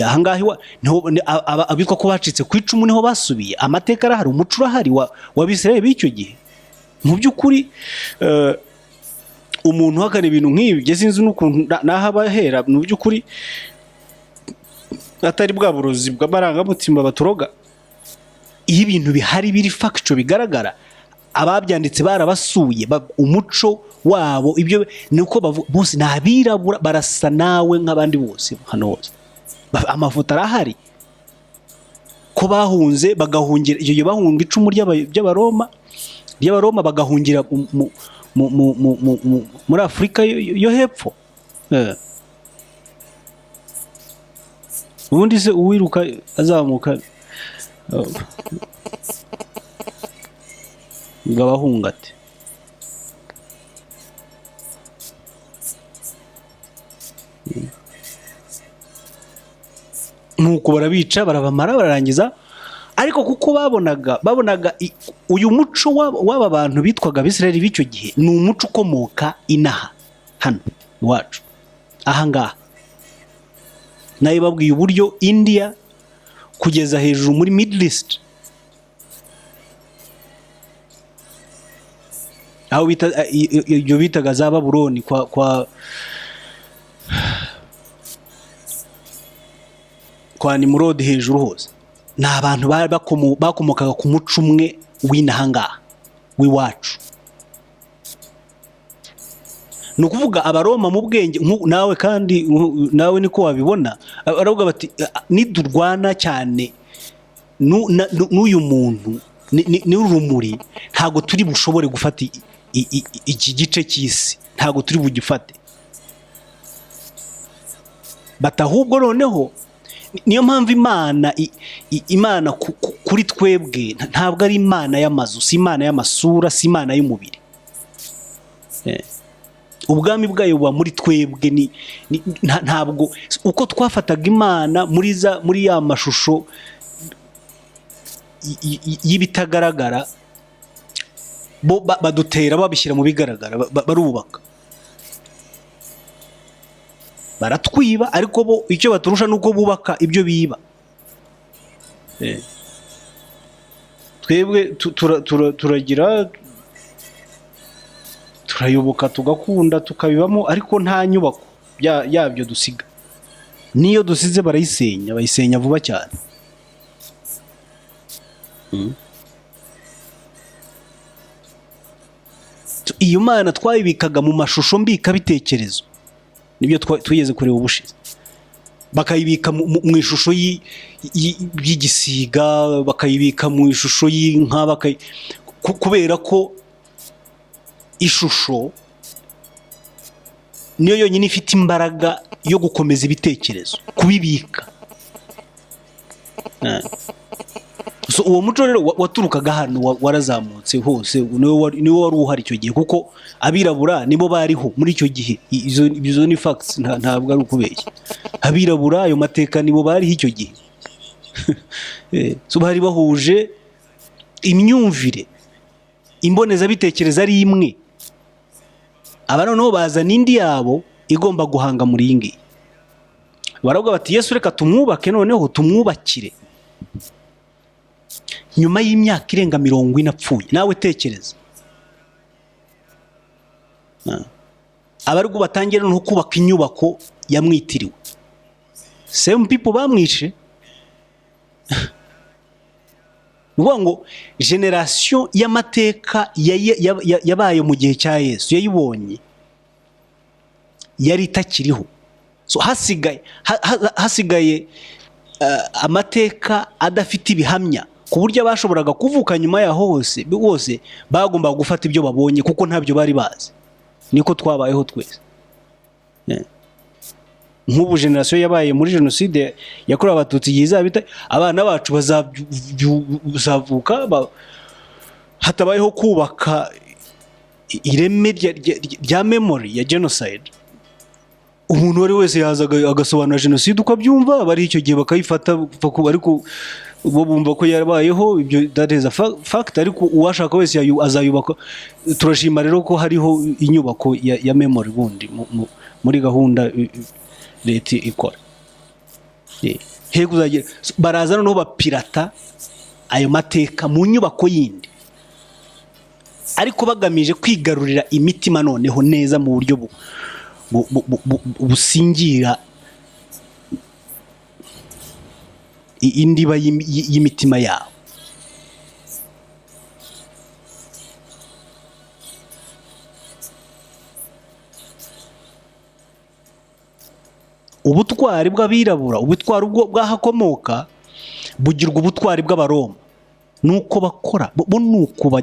Ahangaha niho abitwa ko bacitse ku icumu niho basubiye. Amateka arahari, umuco urahari w'Abisirayeli b'icyo gihe. Mu by'ukuri, umuntu uhakana ibintu nk'ibi, njye sinzi n'ukuntu n'aho aba ahera. Mu by'ukuri atari bwa burozi bw'amarangamutima baturoga. Iyo ibintu bihari biri factual, bigaragara, ababyanditse barabasuye, umuco wabo, ibyo ni uko bose ni abirabura, barasa nawe nk'abandi bose hano hose. Amafoto arahari ko bahunze, bagahungira icyo gihe, bahunga icumu ry'Abaroma, bagahungira muri Afurika yo hepfo. Ubundi se uwiruka azamuka, ngo abahunga ate? Nuko barabica, barabamara, bararangiza. Ariko kuko babonaga uyu muco w'aba bantu bitwaga Abisirayeli b'icyo gihe ni umuco ukomoka inaha hano iwacu ahangaha. Nayo babwiye uburyo India kugeza hejuru muri Middle East, aho bita ibyo bitaga za Babuloni kwa Nimurodi hejuru hose, ni abantu bari bakomokaga ku muco umwe w'inaha ngaha w'iwacu. Ni ukuvuga Abaroma mu bwenge, nawe kandi nawe niko wabibona, baravuga bati: "Nidurwana cyane n'uyu muntu n'urumuri, ntabwo turi bushobore gufata iki gice cy'isi, ntabwo turi bugifate." Bati ahubwo noneho niyo mpamvu Imana kuri twebwe ntabwo ari Imana y'amazu, si Imana y'amasura, si Imana y'umubiri. Ubwami bwayo buba muri twebwe. Ntabwo uko twafataga Imana muri ya mashusho y'ibitagaragara, bo badutera babishyira mu bigaragara, barubaka, baratwiba, ariko bo icyo baturusha ni uko bubaka ibyo biba. Twebwe turagira, turayoboka, tugakunda, tukabibamo, ariko nta nyubako yabyo dusiga. N'iyo dusize barayisenya, bayisenya vuba cyane. Iyo Mana twayibikaga mu mashusho mbikabitekerezo, nibyo twigeze kureba ubushize, bakayibika mu ishusho y'igisiga, bakayibika mu ishusho y'inka, kubera ko ishusho Niyo yonyine ifite imbaraga yo gukomeza ibitekerezo, kubibika. So uwo muco rero waturukaga hano, warazamutse hose, niwe wari uhari icyo gihe, kuko abirabura nibo bariho muri icyo gihe. Izo ni facts, ntabwo ari ukubeshya. Abirabura, ayo mateka, nibo bariho icyo gihe. So bari bahuje imyumvire, imbonezabitekerezo ari imwe. Aba noneho bazana indi yabo igomba guhanga muri iyi ngiyi. Baravuga bati: "Yesu reka tumwubake, noneho tumwubakire nyuma y'imyaka irenga 40 apfuye." Nawe tekereza. Aba aribwo batangira noneho kubaka inyubako yamwitiriwe. Same people bamwishe. Ni ukuvuga ngo génération y'amateka yabaye mu gihe cya Yesu yayibonye yari itakiriho. So hasigaye amateka adafite ibihamya, ku buryo abashoboraga kuvuka nyuma yaho hose bose bagombaga gufata ibyo babonye, kuko ntabyo bari bazi. Niko twabayeho twese. Nk'ubu génération yabaye muri Jenoside yakorewe Abatutsi, igihe izaba abana bacu bazavuka hatabayeho kubaka ireme rya memory ya genocide, umuntu uwo ari we wese yaza agasobanura jenoside uko abyumva. Bari icyo gihe bakayifata, ariko bo bumva ko yabayeho, ibyo that is a fact, ariko uwashaka wese azayubaka. Turashima rero ko hariho inyubako ya memory bundi muri gahunda leta ikora. He kuzagira baraza noneho bapirata ayo mateka mu nyubako yindi, ariko bagamije kwigarurira imitima noneho neza mu buryo busingira indiba y'imitima yabo. Ubutwari bw'abirabura, ubutwari ubwo bw'ahakomoka, bugirwa ubutwari bw'Abaroma. Nuko bakora bo, nuko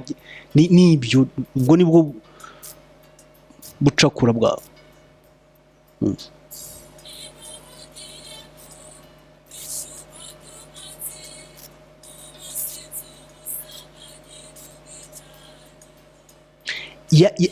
nibyo, ubwo nibwo bucakura bwabo.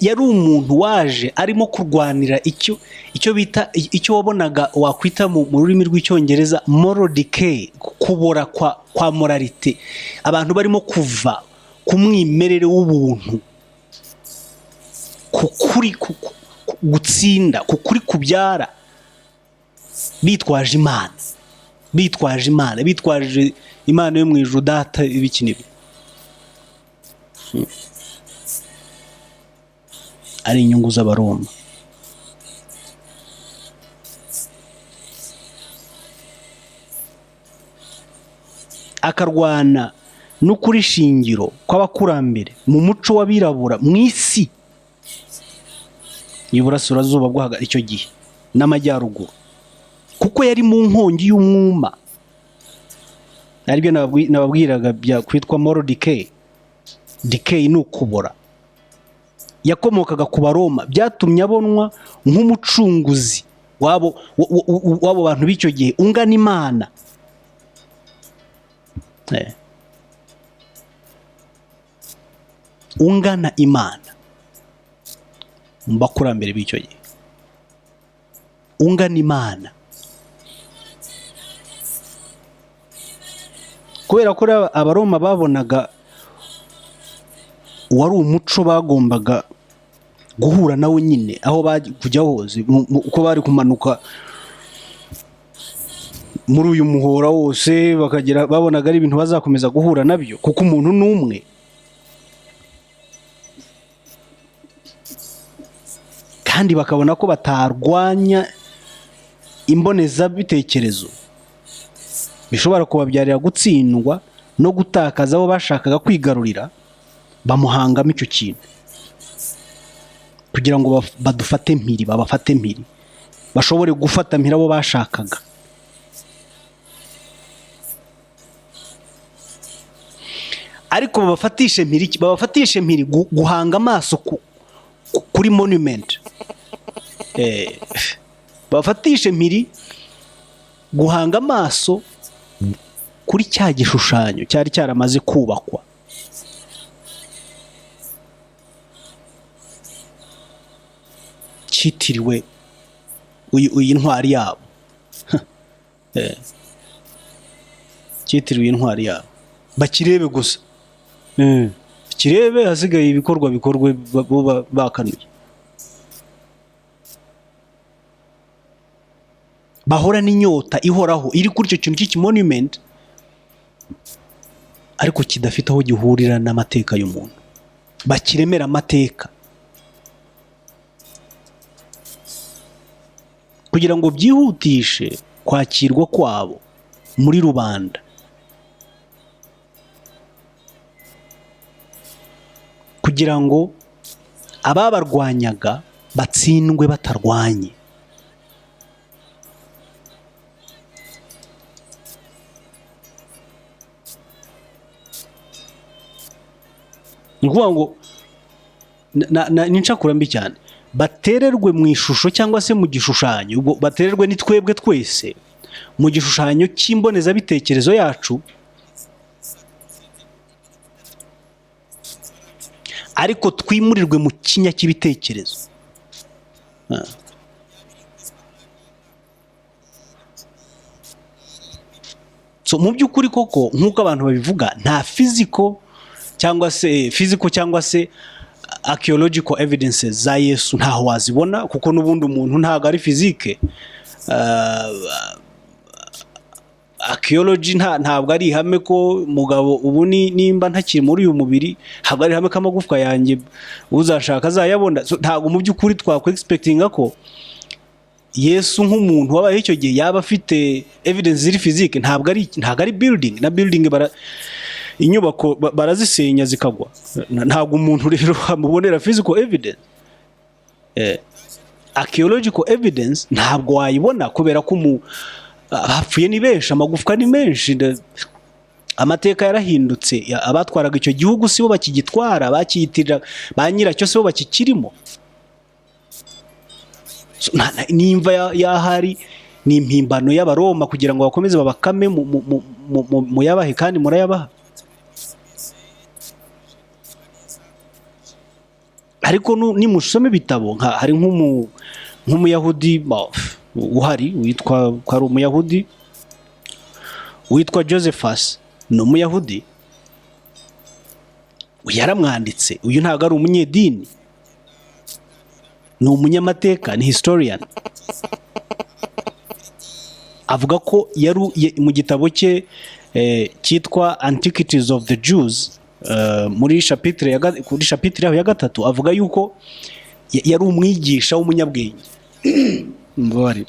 Yari umuntu waje arimo kurwanira icyo bita, icyo wabonaga wakwita mu rurimi rw'Icyongereza moral decay, kubora kwa moralité. Abantu barimo kuva ku mwimerere w'ubuntu, ku kuri gutsinda, ku kuri kubyara, bitwaje Imana, bitwaje Imana, bitwaje Imana yo mu ijuru Data, ibiki n'ibi, ari inyungu z'Abaroma. Akarwana n'ukuri shingiro kw'abakurambere mu muco w'abirabura mu isi y'Iburasirazuba bwo hagati icyo gihe n'Amajyaruguru, kuko yari mu nkongi y'umwuma, aribyo nababwiraga bya kwitwa moral decay. Decay ni ukubora. Yakomokaga ku Baroma, byatumye abonwa nk'umucunguzi w'abo bantu b'icyo gihe ungana Imana. Ungana Imana mu bakurambere b'icyo gihe, ungana Imana, kubera ko rero Abaroma babonaga wari umuco bagombaga guhura nawo nyine aho bajya kujya hose, uko bari kumanuka muri uyu muhora wose bakagera, babonaga ari ibintu bazakomeza guhura nabyo, kuko umuntu ni umwe. Kandi bakabona ko batarwanya imbonezabitekerezo bishobora kubabyarira gutsindwa no gutakaza abo bashakaga kwigarurira. Bamuhangamo icyo kintu kugira ngo badufate mpiri, babafate mpiri, bashobore gufata mpiri abo bashakaga. Ariko babafatishe mpiri iki? Babafatishe mpiri guhanga amaso kuri monument. Bafatishe mpiri guhanga amaso kuri cya gishushanyo cyari cyaramaze kubakwa. Cyitiriwe iyi ntwari yabo. Cyitiriwe intwari yabo, bakirebe gusa. Kirebe, hasigaye ibikorwa bikorwe bo bakanuye. Bahora n'inyota ihoraho iri kuri icyo kintu cy'ikimonument, ariko kidafite aho gihurira n'amateka y'umuntu. Bakiremera amateka kugira ngo byihutishe kwakirwa kwabo muri rubanda, kugira ngo ababarwanyaga batsindwe batarwanye. Ni ukuvuga ngo ni incakura mbi cyane, batererwe mu ishusho cyangwa se mu gishushanyo. Ubwo batererwe ni twebwe twese mu gishushanyo cy'imbonezabitekerezo yacu, ariko twimurirwe mu kinya cy'ibitekerezo. So mu by'ukuri koko, nk'uko abantu babivuga, nta physical cyangwa se physical cyangwa se archaeological evidences za Yesu, ntaho wazibona, kuko n'ubundi umuntu ntabwo ari physique. Archaeology ntabwo ari ihame ko mugabo ubu nimba ntakiri muri uyu mubiri, ntabwo ari ihame ko amagufwa yanjye uzashaka azayabona. So, ntabwo mu by'ukuri twakwe expectinga ko Yesu nk'umuntu wabayeho icyo gihe yaba afite evidence ziri physique. Ntabwo ari building na building, inyubako barazisenya zikagwa. Ntabwo umuntu rero amubonera physical evidence. Archaeological evidence ntabwo wayibona, kubera ko abapfuye ni benshi, amagufwa ni menshi, amateka yarahindutse. Abatwaraga icyo gihugu si bo bakigitwara, bakiyitirira ba nyiracyo si bo bakikirimo. So, n'imva y'ahari ni impimbano y'Abaroma kugira ngo bakomeze babakame muyabahe kandi murayabaha. Ariko nimusoma ibitabo, hari nk'umuyahudi uhari witwa ko ari umuyahudi witwa Josephus, ni umuyahudi yaramwanditse. Uyu ntabwo ari umunyedini, ni umunyamateka, ni historian. Avuga ko yari mu gitabo cye cyitwa Antiquities of the Jews, muri chapitre ya kuri chapitre yaho ya gatatu, avuga yuko yari umwigisha w'umunyabwenge. Mbabarire.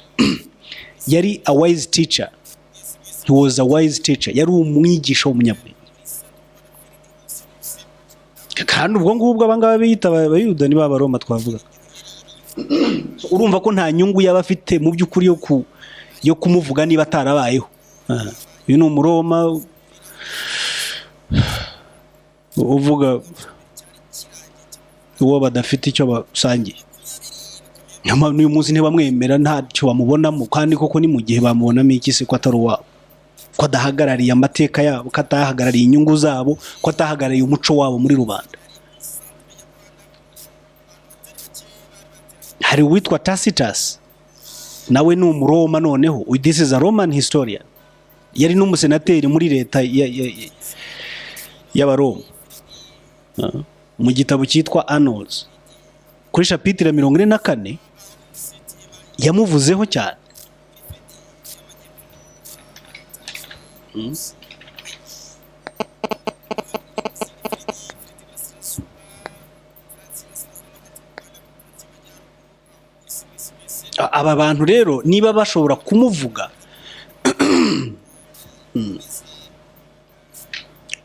Yari a wise teacher, he was a wise teacher, yari umwigisha w'umunyabwenge. Kandi ubwo ngubwo abangaba biyita Abayuda ni ba Baroma twavuga. Urumva ko nta nyungu yaba afite mu by'ukuri yo kumuvuga niba atarabayeho. Uyu ni Umuroma uvuga uwo badafite icyo basangiye. Nyamara n'uyu munsi ntibamwemera, ntacyo bamubonamo. Kandi koko ni mu gihe bamubonamo iki se, ko atari uwabo, ko adahagarariye amateka yabo, ko atahagarariye inyungu zabo, ko atahagarariye umuco wabo muri rubanda? Hari uwitwa Tacitus, nawe ni Umuroma. Noneho this is a Roman historian, yari n'umusenateri muri leta y'Abaroma. Mu gitabo cyitwa Annals, kuri chapitre 44, yamuvuzeho cyane. Aba bantu rero niba bashobora kumuvuga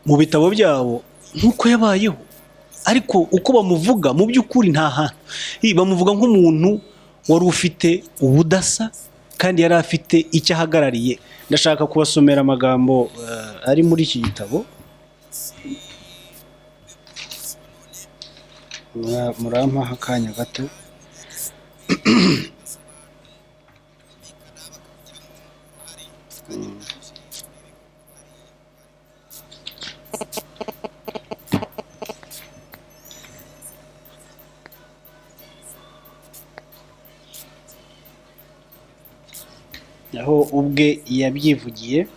mu bitabo byabo nk'uko yabayeho, ariko uko bamuvuga mu by'ukuri nta hantu bamuvuga nk'umuntu wari ufite ubudasa kandi yari afite icyo ahagarariye. Ndashaka kubasomera amagambo ari muri iki gitabo. Murampa akanya gato. Aho ubwe yabyivugiye.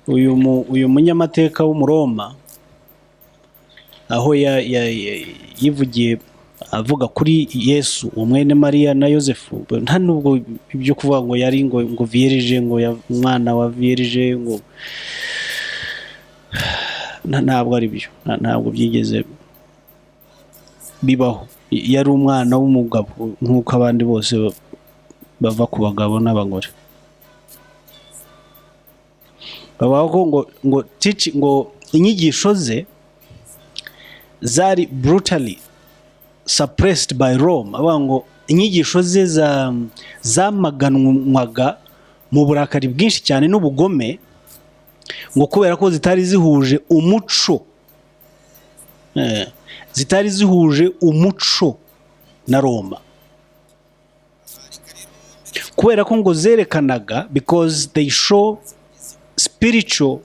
Uyu munyamateka w'Umuroma, aho yivugiye avuga kuri Yesu umwene Mariya na Yosefu, nta nubwo ibyo kuvuga ngo yari ngo vierge, ngo umwana wa vierge, ngo ntabwo ari byo, ntabwo byigeze bibaho. Yari umwana w'umugabo nk'uko abandi bose bava ku bagabo n'abagore. Bavuga ko ngo teach, ngo inyigisho ze zari brutally suppressed by Rome. Avuga ngo inyigisho ze zamaganwaga mu burakari bwinshi cyane n'ubugome, ngo kubera ko zitari zihuje umuco, zitari zihuje umuco na Roma, kubera ko ngo zerekanaga, because they show spiritual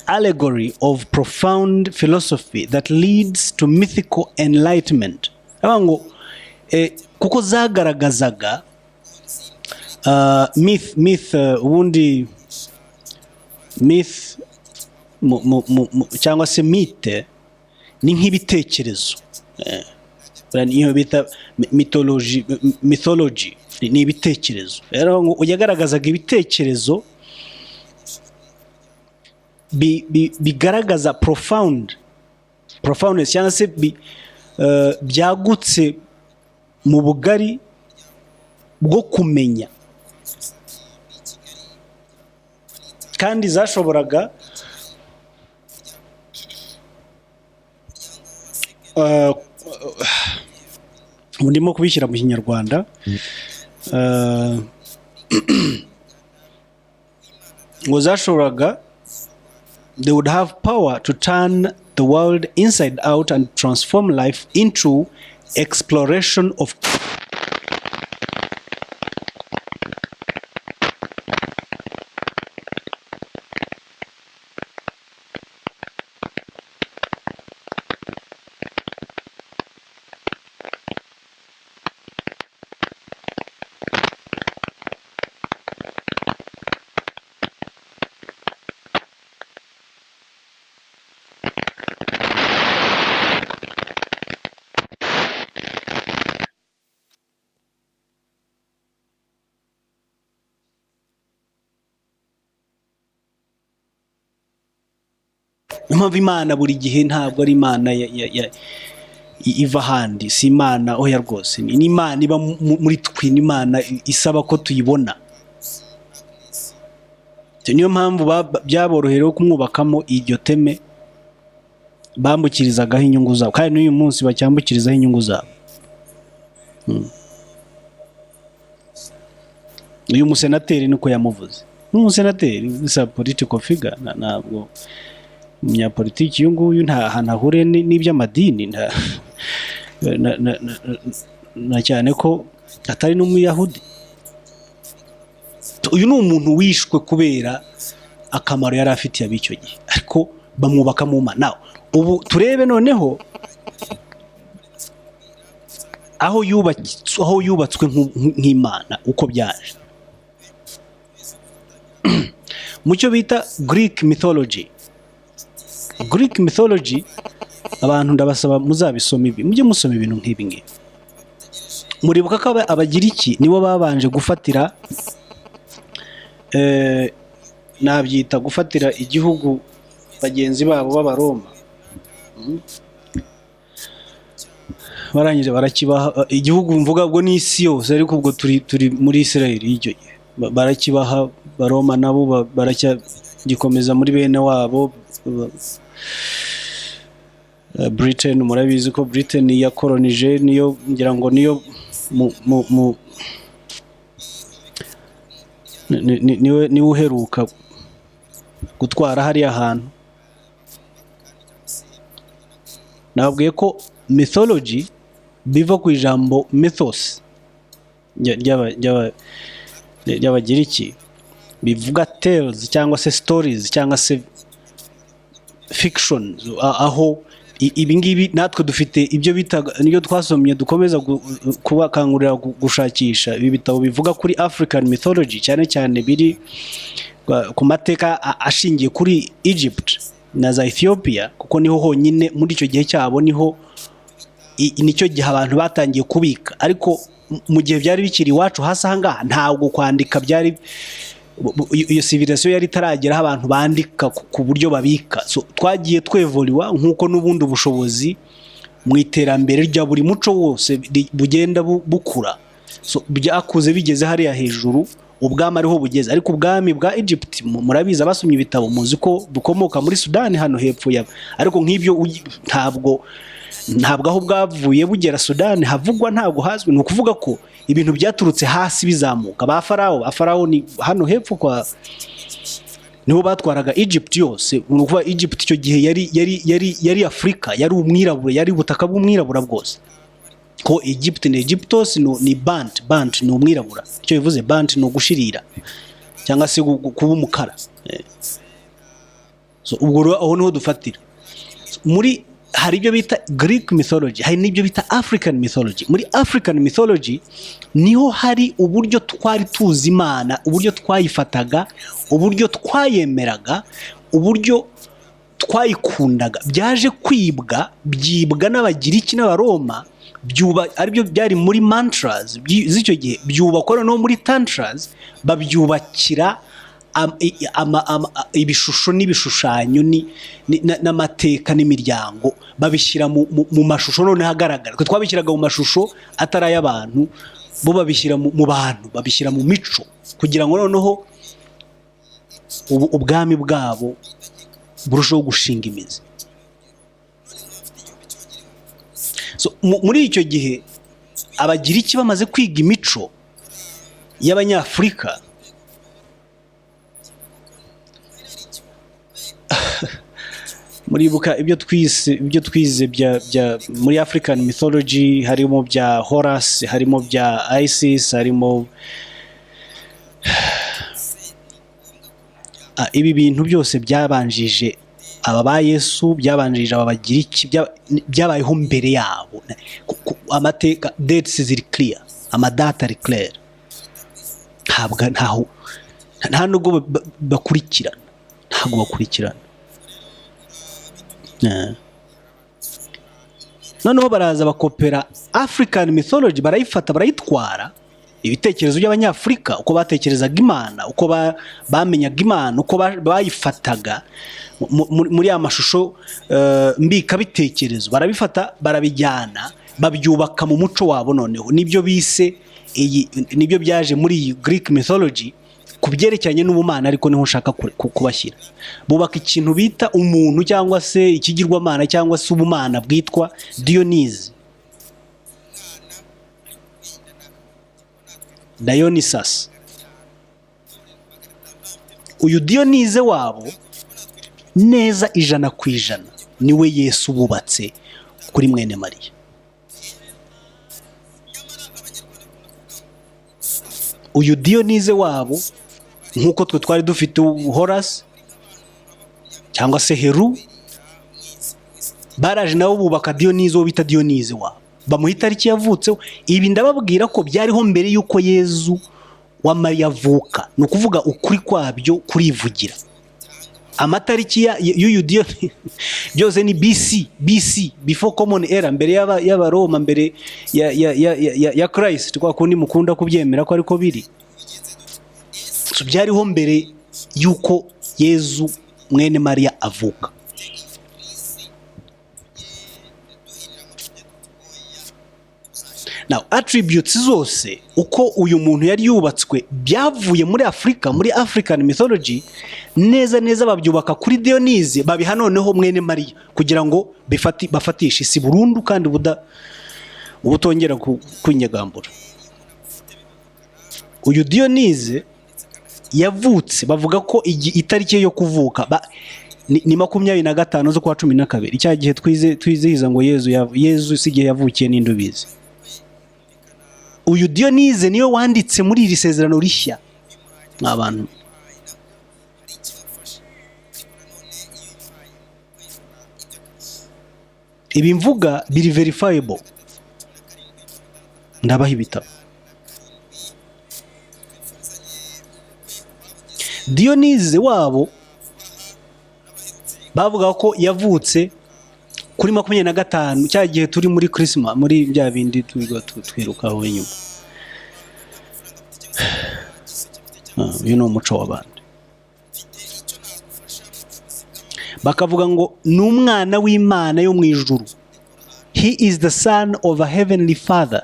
allegory of profound philosophy that leads to mythical enlightenment. Avuga ngo kuko zagaragazaga myth, ubundi myth cyangwa se mythe ni nk'ibitekerezo, niyo bita mythology ni ibitekerezo. Rero ngo yagaragazaga ibitekerezo bigaragaza profoundness cyangwa se byagutse mu bugari bwo kumenya, kandi zashoboraga ndimo kubishyira mu Kinyarwanda, ngo zashoboraga, they would have power to turn the world inside out and transform life into exploration of Niyo mpamvu Imana buri gihe ntabwo ari Imana iva ahandi, si Imana, oya rwose, ni Imana iba muri twe, ni Imana isaba ko tuyibona. Niyo mpamvu byaboroheye kumwubakamo iryo teme bambukirizagaho inyungu zabo, kandi n'uyu munsi bacyambukirizaho inyungu zabo. Uyu musenateri niko yamuvuze, ni umusenateri, is a political figure, ntabwo umunyapolitiki uyu nguyu nta hantu ahuriye n'iby'amadini, na cyane ko atari n'Umuyahudi. Uyu ni umuntu wishwe kubera akamaro yari afitiye ab'icyo gihe, ariko bamwubaka mu Mana. Ubu turebe noneho aho yubatswe nk'Imana uko byaje mu cyo bita Greek mythology. Greek mythology, abantu ndabasaba muzabisoma ibi, mujye musoma ibintu nk'ibi ngibi. Muribuka ko Abagiriki nibo babanje gufatira, nabyita gufatira igihugu bagenzi babo b'Abaroma. Barangije barakibaha igihugu, mvuga ubwo ni isi yose, ariko ubwo turi muri Israel y'icyo gihe. Barakibaha Baroma, nabo baracyagikomeza muri bene wabo. Britain, murabizi ko Britain yakoronije, niyo ngira ngo niyo mu, mu, mu niwe uheruka gutwara hariya hantu. Nababwiye ko mythology biva ku ijambo mythos ry'Abagiriki, bivuga tales cyangwa se stories cyangwa se fiction. Aho ibi ngibi natwe dufite ibyo bitaga, nibyo twasomye, dukomeza kubakangurira gushakisha ibi bitabo bivuga kuri African mythology, cyane cyane biri ku mateka ashingiye kuri Egypt na za Ethiopia, kuko niho honyine muri icyo gihe cyabo, niho nicyo gihe abantu batangiye kubika. Ariko mu gihe byari bikiri iwacu hasi aha ngaha, ntabwo kwandika byari iyo civilisation yari itarageraho abantu bandika ku buryo babika. So, twagiye twevoliwa nk'uko n'ubundi bushobozi mu iterambere rya buri muco wose bugenda bukura. So, byakuze bigeze hariya hejuru, ubwami ariho bugeze. Ariko ubwami bwa Egypt, murabizi, abasomye ibitabo muzi ko bukomoka muri Sudani hano hepfo ya, ariko nk'ibyo ntabwo aho bwavuye bugera Sudani havugwa, ntabwo hazwi. Ni ukuvuga ko ibintu byaturutse hasi bizamuka. Ba Farawo ni hano hepfo kwa, nibo batwaraga Egypt yose. Ni ukuvuga Egypt icyo gihe yari Afurika, yari umwirabura, yari ubutaka bw'umwirabura bwose, ko Egypt ni Egyptos, ni Bant. Bant ni umwirabura, icyo bivuze Bant ni ugushirira cyangwa se kuba umukara. So, ubwo rero aho niho dufatira muri, hari ibyo bita Greek mythology, hari n'ibyo bita African mythology. Muri African mythology niho hari uburyo twari tuzi Imana, uburyo twayifataga, uburyo twayemeraga, uburyo twayikundaga. Byaje kwibwa, byibwa n'Abagiriki n'Abaroma, byuba aribyo byari muri mantras z'icyo gihe, byubakwa noneho muri tantras, babyubakira ibishusho n'ibishushanyo n'amateka n'imiryango, babishyira mu mashusho noneho agaragara. Twe twabishyiraga mu mashusho atari ay'abantu, bo babishyira mu bantu, babishyira mu mico, kugira ngo noneho ubu ubwami bwabo burusheho gushinga imizi. So, muri icyo gihe Abagiriki bamaze kwiga imico y'Abanyafurika, muribuka ibyo twize bya muri African mythology, harimo bya Horus, harimo bya Isis, harimo ibi bintu byose byabanjije aba ba Yesu, byabanjije aba Bagiriki, byabayeho mbere yabo. Amateka, dates ziri clear, amadata ari clear, ntabwo ntaho nta nubwo bakurikirana, ntabwo bakurikirana. Noneho baraza bakopera African mythology, barayifata, barayitwara, ibitekerezo by'Abanyafurika, uko batekerezaga Imana, uko bamenyaga Imana, uko bayifataga muri ya mashusho mbikabitekerezo, barabifata barabijyana, babyubaka mu muco wabo. Noneho nibyo bise iyi, nibyo byaje muri iyi Greek mythology ku byerekeranye n'ubumana. Ariko niho nshaka kubashyira. Bubaka ikintu bita umuntu cyangwa se ikigirwamana cyangwa se ubumana bwitwa Dionys, Dionysus. Uyu Dionise wabo neza 100% niwe Yesu wubatse kuri mwene Mariya. Uyu Dionise wabo, nk'uko twe twari dufite Horus cyangwa se Heru, baraje nabo bubaka Dionise, uwo bita Dionise wabo, bamuha itariki yavutseho. Ibi ndababwira ko byariho mbere y'uko Yezu wa Mariya avuka. Ni ukuvuga ukuri kwabyo kurivugira. Amatariki y'uyu Dionise byose ni BC, BC, before common era, mbere y'Abaroma, mbere ya Christ, kwa kundi mukunda kubyemera ko ariko biri. So, byariho mbere y'uko Yezu mwene Mariya avuka. Now, attributes zose uko uyu muntu yari yubatswe byavuye muri Afurika, muri African mythology, neza neza babyubaka kuri Dionise, babiha noneho mwene Mariya kugira ngo bafatishe isi burundu kandi ubutongera kwinyegambura. Uyu Dionise yavutse, bavuga ko itariki ye yo kuvuka Ni 25 z'ukwa 12, cya gihe twize twizihiza ngo Yezu si igihe yavukiye, n'indi ubizi. Uyu Diyonize niwe wanditse muri iri sezerano rishya, mwa bantu. Ibi mvuga biri verifiable, ndabaha ibitabo. Diyonize wabo bavuga ko yavutse kuri 25, cya gihe turi muri Christmas, muri bya bindi twirirwa twirukaho inyuma. Uyu ni umuco w'abandi. Bakavuga ngo ni umwana w'Imana yo mu ijuru, he is the son of a heavenly father,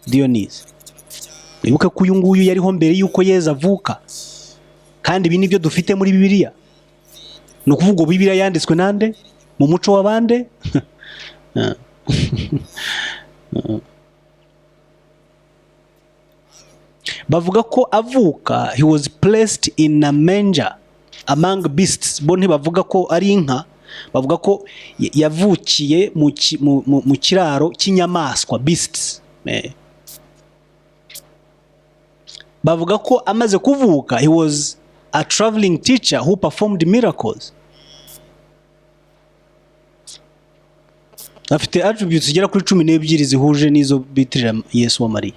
Diyonize. Wibuke ko uyu nguyu yariho mbere y'uko Yezu avuka, kandi ibi nibyo dufite muri Bibiliya. Ni ukuvuga ngo Bibiliya yanditswe nande? Mu muco w'abande? Bavuga ko avuka, he was placed in a manger among beasts. Bo ntibavuga ko ari inka, bavuga ko yavukiye mu kiraro cy'inyamaswa, beasts. Bavuga ko amaze kuvuka, he was a traveling teacher who performed miracles. Afite attributes zigera kuri 12 zihuje n'izo bitirira Yesu wa Mariya.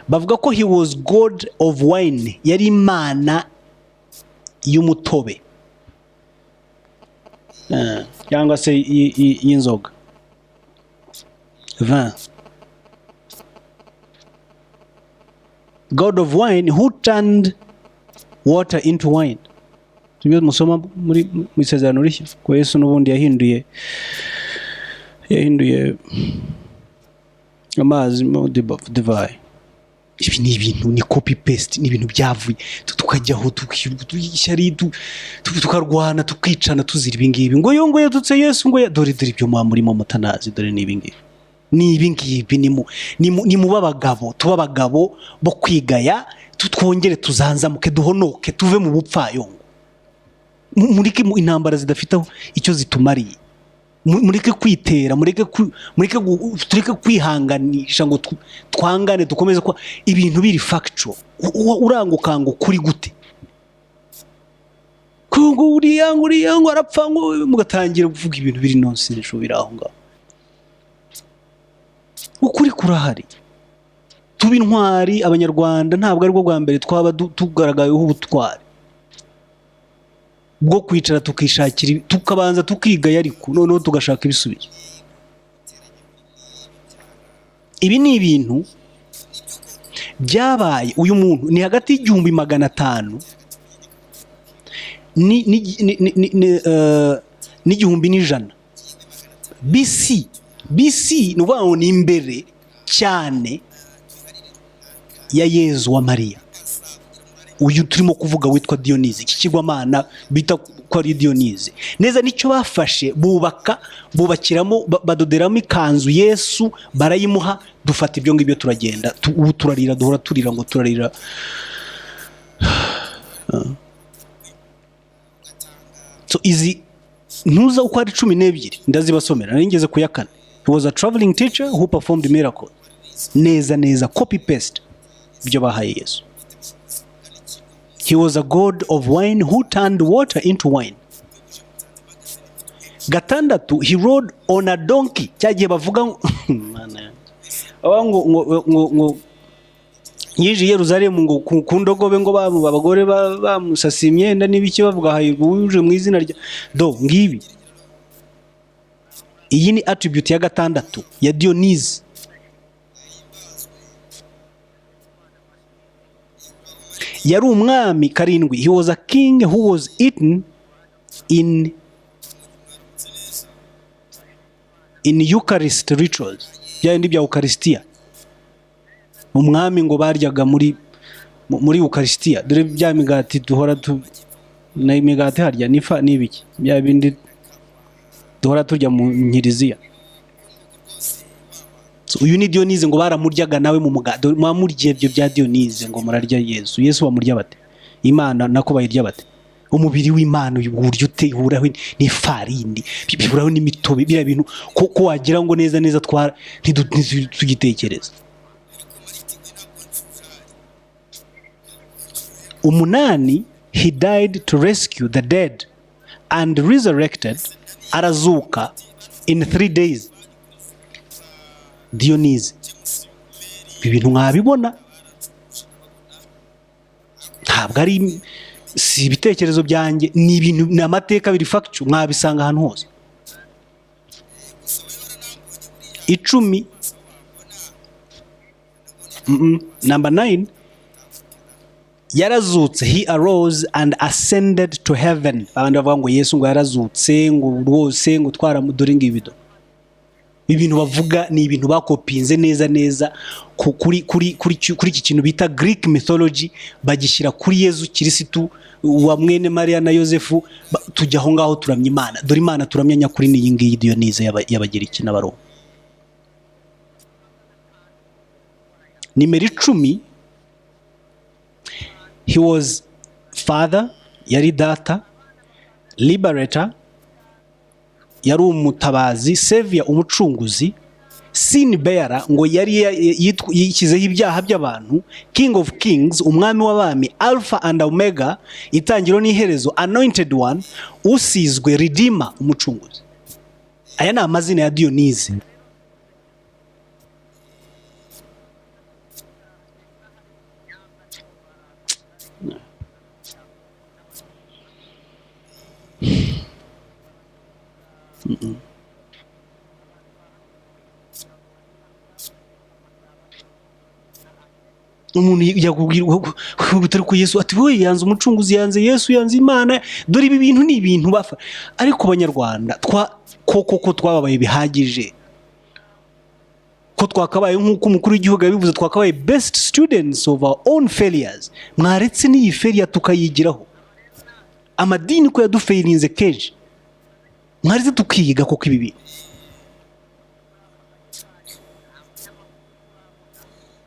Bavuga ko he was God of wine, yari imana y'umutobe, cyangwa se y'inzoga, vin. God of wine who turned water into wine. Ibyo musoma muri mu isezerano rishya ko Yesu n'ubundi yahinduye amazi mo divayi. Ibi ni ibintu, ni copy paste, ni ibintu byavuye tukajyaho ishyari, tukarwana, tukicana, tuzira ibi ngibi, ngo yo ngo yadutse Yesu, ngo dore dore ibyo muba murimo mutanazi. Dore ni ibi ngibi, ni ibi ngibi. Ni muba abagabo, tuba abagabo bo kwigaya, twongere tuzanzamuke, duhonoke, tuve mu bupfayongo. Mureke intambara zidafite icyo zitumariye. Mureke kwitera, tureke kwihanganisha ngo twangane, dukomeze kwa ibintu biri factual. Uranga ukanga ukuri gute? Ko ngo uriya, ngo uriya ngo arapfa, ngo mugatangira kuvuga ibintu biri nonsense biri aho ngaho. Ukuri kurahari. Tuba intwari. Abanyarwanda ntabwo aribwo bwa mbere twaba tugaragayeho ubutwari bwo kwicara tukishakira tukabanza tukigaya, ariko noneho tugashaka ibisubizo. Ibi ni ibintu byabaye. Uyu muntu ni hagati y'1500 n'1100 BC. BC ni ukuvuga ngo ni imbere cyane ya Yezu wa Mariya. Uyu turimo kuvuga witwa Diyonize, iki kigwamana bita ko ari Diyonize neza, nicyo bafashe bubaka, bubakiramo, badoderamo ikanzu Yesu, barayimuha. Dufata ibyo ngibyo turagenda, ubu turarira, duhora turira ngo turarira. So izi ntuza uko ari 12 ndazibasomera, nari ngeze ku ya kane. He was a traveling teacher who performed miracles. Neza neza copy paste ibyo bahaye Yesu. He was a god of wine who turned water into wine. Gatandatu, he rode on a donkey. Cya gihe bavuga ngo Mana yanjye. Baba ngo yinjiye i Yerusalemu ngo ku ndogobe, ngo abagore bamusasiye imyenda n'ibiki, bavuga hahirwa uje mu izina rya do ngibi. Iyi ni attribute ya gatandatu ya Dionise. Yari umwami. Karindwi, he was a king who was eaten in Eucharist rituals, bya bindi bya Eucharistia. Umwami ngo baryaga muri Eucharistia. Dore bya migati duhora tu na imigati harya nifa n'ibiki, bya bindi duhora turya mu nkiriziya. So, uyu ni Dionise, ngo baramuryaga nawe mu mugati. Mwamurya ibyo bya Dionise ngo murarya Yesu. Yesu bamurya bate? Imana nako bayirya bate? Umubiri w'Imana uyu buryo ute ihuraho n'ifarini, bihuraho n'imitobe, biriya bintu ko wagira ngo neza neza twara ntitugitekereza. Umunani, he died to rescue the dead and resurrected, arazuka in 3 days. Diyonize, ibi bintu mwabibona, ntabwo ari si ibitekerezo byanjye, ni ibintu, ni amateka, biri factual, mwabisanga ahantu hose. 10, number 9, yarazutse, he arose and ascended to heaven. Abandi bavuga ngo Yesu ngo yarazutse, ngo rwose ngo twaramudore, ngo ibido ibintu bavuga ni ibintu bakopinze neza neza kuri iki kintu bita Greek mythology, bagishyira kuri Yezu Kirisitu wa mwene Mariya na Yosefu. Tujya aho ngaho turamya Imana. Dore Imana turamya nyakuri ni iyi ngiyi, Diyonize y'Abagiriki n'Abaroma. Nimero 10, he was father, yari data, liberator, yari umutabazi, savior, umucunguzi, sin bearer, ngo yari yishyizeho ibyaha by'abantu, king of kings, umwami w'abami, alpha and omega, itangiro n'iherezo, anointed one, usizwe, redeemer, umucunguzi. Aya ni amazina ya Diyonize. Umuntu yakubwira utari ko Yesu ati we yanze umucunguzi, yanze Yesu, yanze Imana. Dore ibi bintu ni ibintu bafa, ariko Abanyarwanda twa koko ko twababaye bihagije, ko twakabaye nk'uko umukuru w'igihugu yabivuze, twakabaye best students of our own failures. Mwaretse n'iyi failure tukayigiraho? Amadini ko yadufailinze kenshi, mwaretse tukiga koko ibi bintu?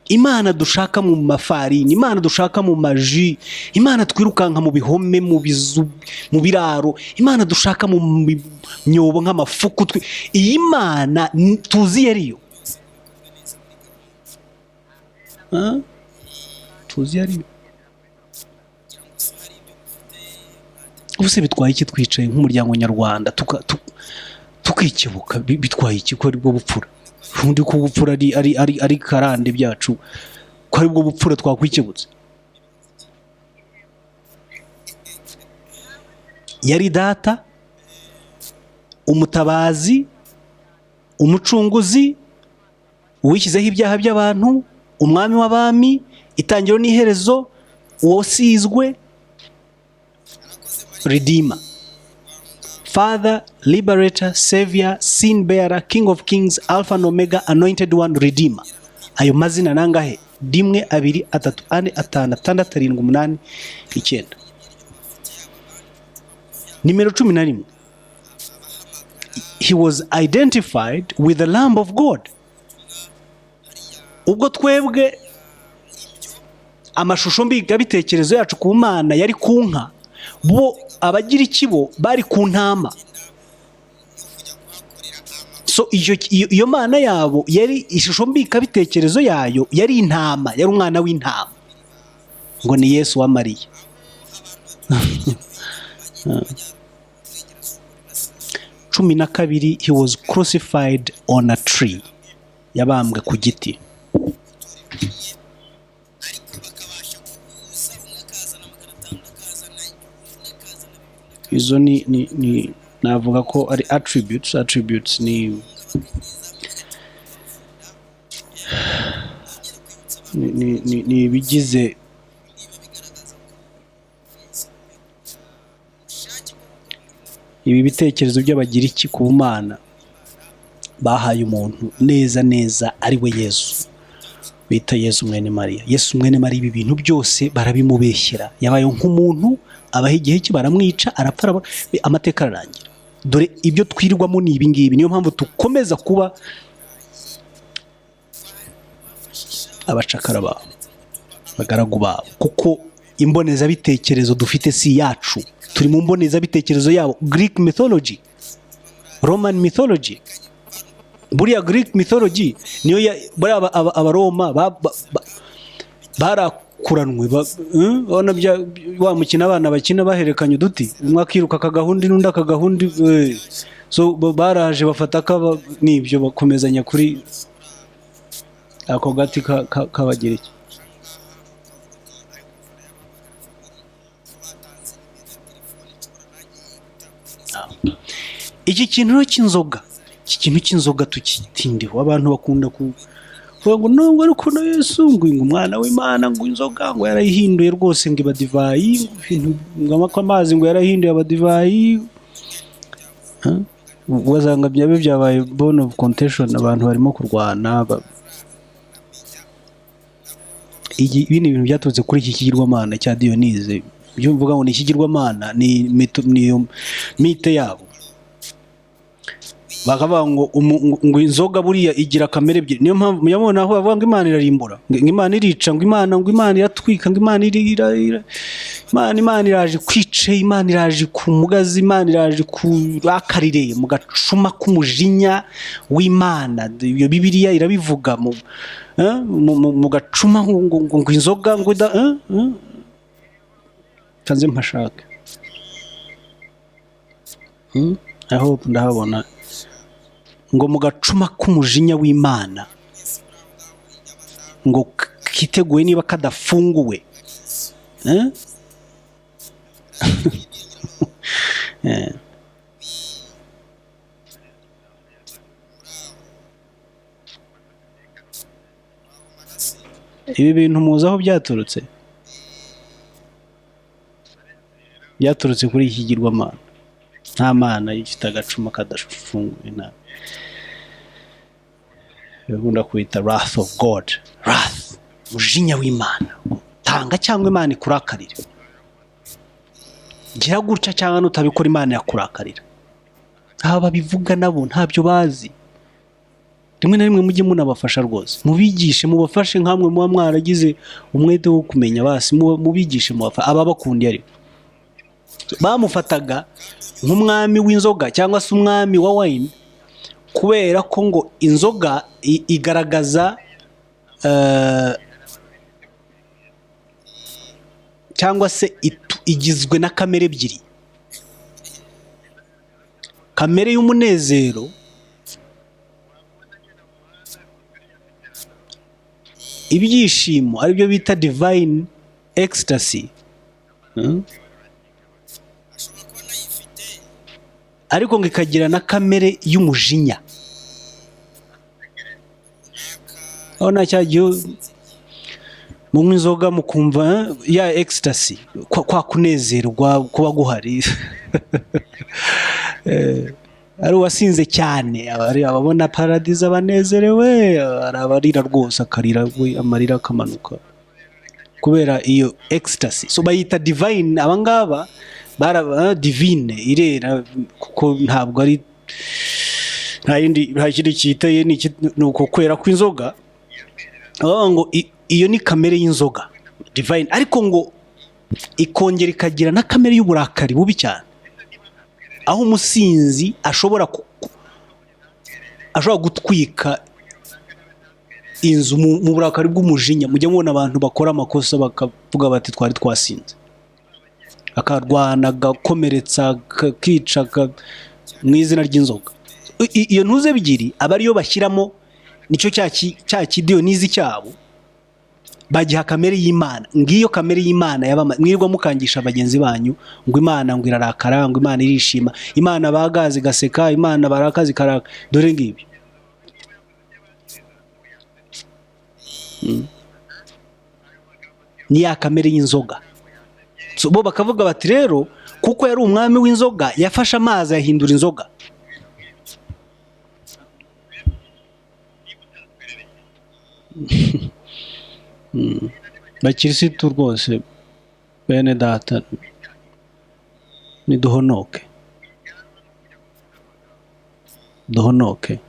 Imana dushaka mu mafarini, Imana dushaka mu maji, Imana twirukanka mu bihome, mu bizu, mu biraro, Imana dushaka mu myobo nk'amafuku, iyi Mana tuzi iyo ariyo. Tuzi iyo ariyo. Ubuse bitwaye iki twicaye nk'umuryango nyarwanda tukikebuka? Bitwaye iki ko aribwo bupfura? Ubundi ko ubupfura ari karande byacu, ko aribwo bupfura twakwikebutse. Yari data, umutabazi, umucunguzi, uwishyizeho ibyaha by'abantu, umwami w'abami, itangiro n'iherezo, uwasizwe, redeemer, father, liberator, savior, sin bearer, king of kings, alpha and omega, anointed one, redeemer. Ayo mazina nangahe? 1, 2, 3, 4, 5, 6, 7, 8, 9. Nimero 11, he was identified with the Lamb of God. Ubwo twebwe amashusho mbikabitekerezo yacu ku Mana yari ku nka, bo Abagiriki bo bari ku ntama. So iyo Mana yabo yari ishusho mbikabitekerezo yayo yari intama, yari umwana w'intama, ngo ni Yesu wa Mariya. 12, he was crucified on a tree, yabambwe ku giti. Izo ni navuga ko ari attributes. Attributes ni ibigize ibi bitekerezo by'Abagiriki ku Mana bahaye umuntu neza neza ari we Yesu, bita Yesu mwene Mariya. Yesu mwene Mariya, ibi bintu byose barabimubeshyera. Yabaye nk'umuntu, abaha igihe cye, baramwica, arapfa, amateka ararangira. Dore ibyo twirirwamo ni ibi ngibi. Niyo mpamvu dukomeza kuba abacakara babo, abagaragu babo, kuko Imbonezabitekerezo dufite si iyacu, turi mu mbonezabitekerezo yabo. Greek mythology, Roman mythology. Buriya Greek mythology niyo buriya Abaroma barakuranwe urabona wa mukino abana bakina bahererekanya uduti, umwe akiruka akagahundi n'undi akagahundi. So baraje bafata kaba n'ibyo bakomezanya kuri ako gati k'Abagereki. Iki kintu rero cy'inzoga, iki kintu cy'inzoga tukitindeho. Abantu bakunda kuvuga ngo nubwo ariko na Yesu ngo umwana w'Imana, ngo inzoga ngo yarayihinduye rwose ngo iba divayi, ngo ibintu ngo amazi ngo yarahinduye aba divayi. Ugasanga byabe byabaye bone of contention, abantu barimo kurwana. Ibi ni ibintu byaturutse kuri iki kigirwamana cya Dionise. Ibyo mvuga ngo ni ikigirwamana, ni iyo mythe yabo. Bakavuga ngo ngo inzoga buriya igira kamere ebyiri. Niyo mpamvu muyabona aho bavuga ngo Imana irarimbura, ngo Imana irica, ngo Imana iratwika, ngo Imana iri, ira, ira, Imana iraje kwice, Imana iraje ku mugazi, Imana iraje kurakarire mu gacuma k'umujinya w'Imana. Iyo Bibiliya irabivuga mu gacuma ngo inzoga ngo da, Kanze mpashake. I hope ndahabona ngo mu gacuma k'umujinya w'Imana ngo kiteguye niba kadafunguwe. Ibi bintu muzi aho byaturutse? Byaturutse kuri iki kigirwamana. Nta mana ifite agacuma kadafunguye, nta. Bakunda kwita wrath of God, wrath, umujinya w'Imana. Tanga cyangwa Imana ikurakarire, gira gutya cyangwa nutabikora Imana yakurakarira. Aba babivuga nabo ntabyo bazi. Rimwe na rimwe mujye munabafasha rwose, mubigishe, mubafashe nkamwe muba mwaragize umwete wo kumenya, basi mubigishe, mubafashe ababakundiye. Ariko bamufataga nk'umwami w'inzoga cyangwa se umwami wa wine, kubera ko ngo inzoga igaragaza cyangwa se igizwe na kamere ebyiri: kamere y'umunezero, ibyishimo, aribyo bita divine ecstasy, Ariko ngo ikagira na kamere y'umujinya. Aho nta cya gihe munywa inzoga mukumva ya ecstasy, kwa kunezerwa kuba guhari. Ari uwasinze cyane, ari ababona paradizo abanezerewe, hari abarira rwose, akarira we, amarira akamanuka kubera iyo ecstasy. So bayita divine abangaba, bara divine irera, kuko ntabwo ari nta yindi, nta kindi cyiteye, ni uko kwera kw'inzoga. Bavuga ngo iyo ni kamere y'inzoga divine, ariko ngo ikongera ikagira na kamere y'uburakari bubi cyane, aho umusinzi ashobora gutwika inzu mu burakari bw'umujinya. Mujya mubona abantu bakora amakosa bakavuga bati twari twasinze, akarwana, agakomeretsa, akica, mu izina ry'inzoga. Iyo ntuze ebyiri aba ariyo bashyiramo, nicyo cya kidiyonizi cyabo bagiha kamere y'Imana. Ngiyo kamere y'Imana yabama, mwirirwa mukangisha bagenzi banyu ngo Imana ngo irarakara, ngo Imana irishima, Imana bagaza igaseka, Imana barakaza ikaraka. Dore ngibi. Ni ya kamere y'inzoga. So, bo bakavuga bati rero kuko yari umwami w'inzoga, yafashe amazi ayahindura inzoga. Bakirisitu rwose bene data, niduhonoke, duhonoke.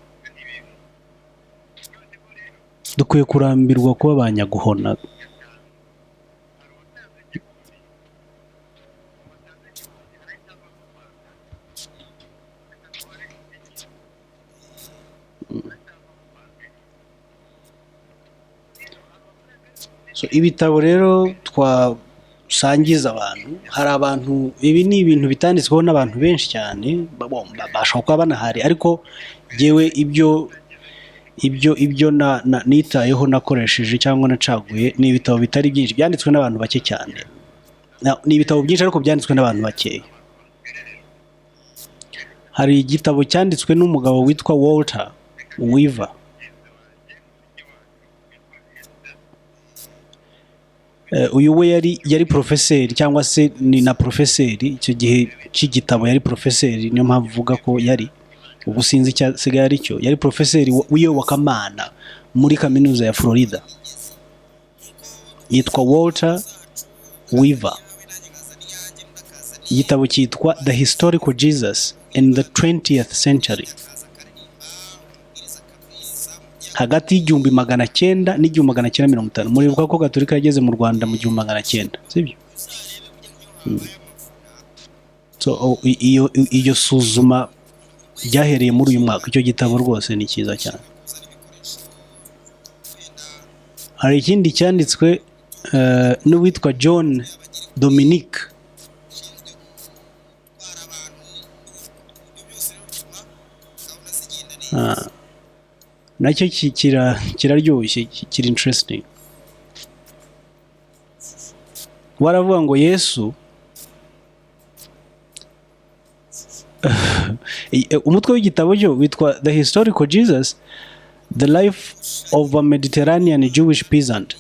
Dukwiye kurambirwa kuba abanyaguhona. So, ibitabo rero twasangiza abantu, hari abantu, ibi ni ibintu bitanditsweho n'abantu benshi cyane, bashobora kuba banahari, ariko jyewe ibyo nitayeho, nakoresheje cyangwa nacaguye, ni ibitabo bitari byinshi byanditswe n'abantu bake cyane. Ni ibitabo byinshi ariko byanditswe n'abantu bakeya. Hari igitabo cyanditswe n'umugabo witwa Walter Weaver. Uyu we yari porofeseri, cyangwa se ni na porofeseri. Icyo gihe cy'igitabo yari porofeseri, niyo mpamvu uvuga ko yari, ubu sinzi icyo asigaye ari cyo. Yari porofeseri w'iyobokamana muri Kaminuza ya Florida, yitwa Walter Weaver. Igitabo cyitwa "The Historical Jesus in the 20th Century", hagati y'1900 n'1950. Muribuka ko Gatolika yageze mu Rwanda mu 1900, sibyo? So, iyo suzuma ryahereye muri uyu mwaka. Icyo gitabo rwose ni cyiza cyane. Hari ikindi cyanditswe n'uwitwa John Dominic. Nacyo kiraryoshye, kiri interesting. Baravuga ngo Yesu, umutwe w'igitabo cyo witwa "The Historical Jesus: The Life of a Mediterranean Jewish Peasant".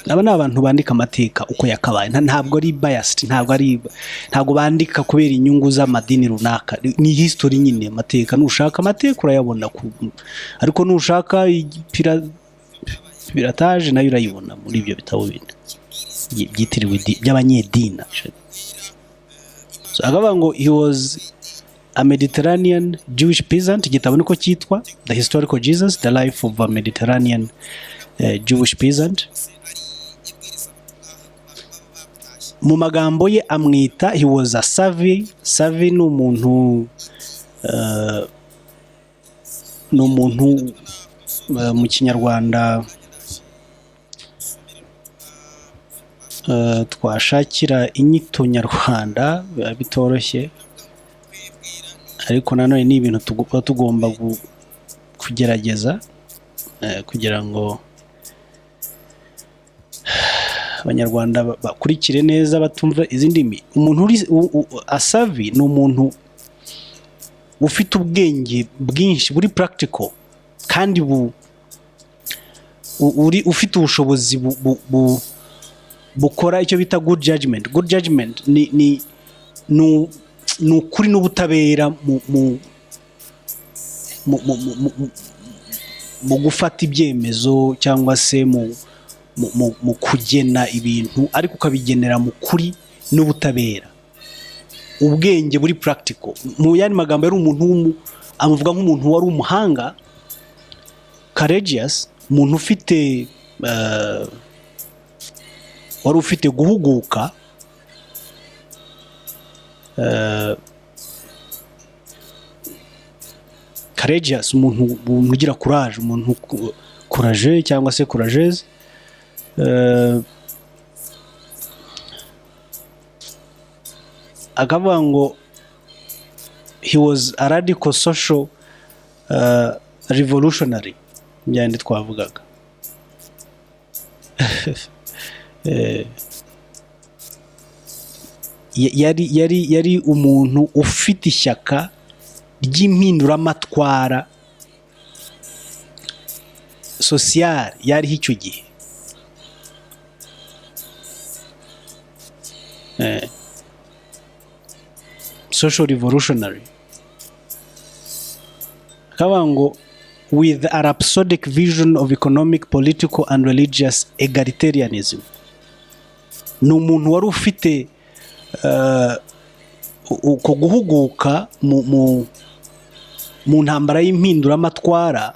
Aba ni abantu bandika amateka uko yakabaye. Ntabwo ari biased, ntabwo bandika kubera inyungu z'amadini runaka. Ni history nyine, amateka. Nushaka amateka urayabona, ariko nushaka piratage nayo urayibona muri ibyo bitabo bindi byitiriwe by'abanyedini, actually. So, akavuga ngo he was a Mediterranean Jewish peasant. Igitabo niko cyitwa, "The Historical Jesus: The Life of a Mediterranean Jewish Peasant". Mu magambo ye amwita, he was a savvy. Savvy ni umuntu mu Kinyarwanda twashakira inyito nyarwanda biba bitoroshye, ariko nanone ni ibintu tuba tugomba kugerageza kugira ngo Abanyarwanda bakurikire neza, batumva izi ndimi. Umuntu uri a savvy ni umuntu ufite ubwenge bwinshi buri practical kandi uri ufite ubushobozi bukora icyo bita good judgment. Good judgment ni ukuri n'ubutabera mu gufata ibyemezo cyangwa se mu kugena ibintu, ariko ukabigenera mu kuri n'ubutabera, ubwenge buri practical. Mu yandi magambo, yari umuntu amuvuga nk'umuntu wari umuhanga, courageous, umuntu ufite wari ufite guhuguka, courageous, umuntu ugira courage, umuntu courageux cyangwa se courageuse. Akavuga ngo he was a radical social revolutionary, byandi twavugaga. Yari umuntu ufite ishyaka ry'impinduramatwara sociale yariho icyo gihe. Social revolutionary. Akavuga ngo with a rhapsodic vision of economic, political and religious egalitarianism. Ni umuntu wari ufite uko guhuguka mu ntambara y'impinduramatwara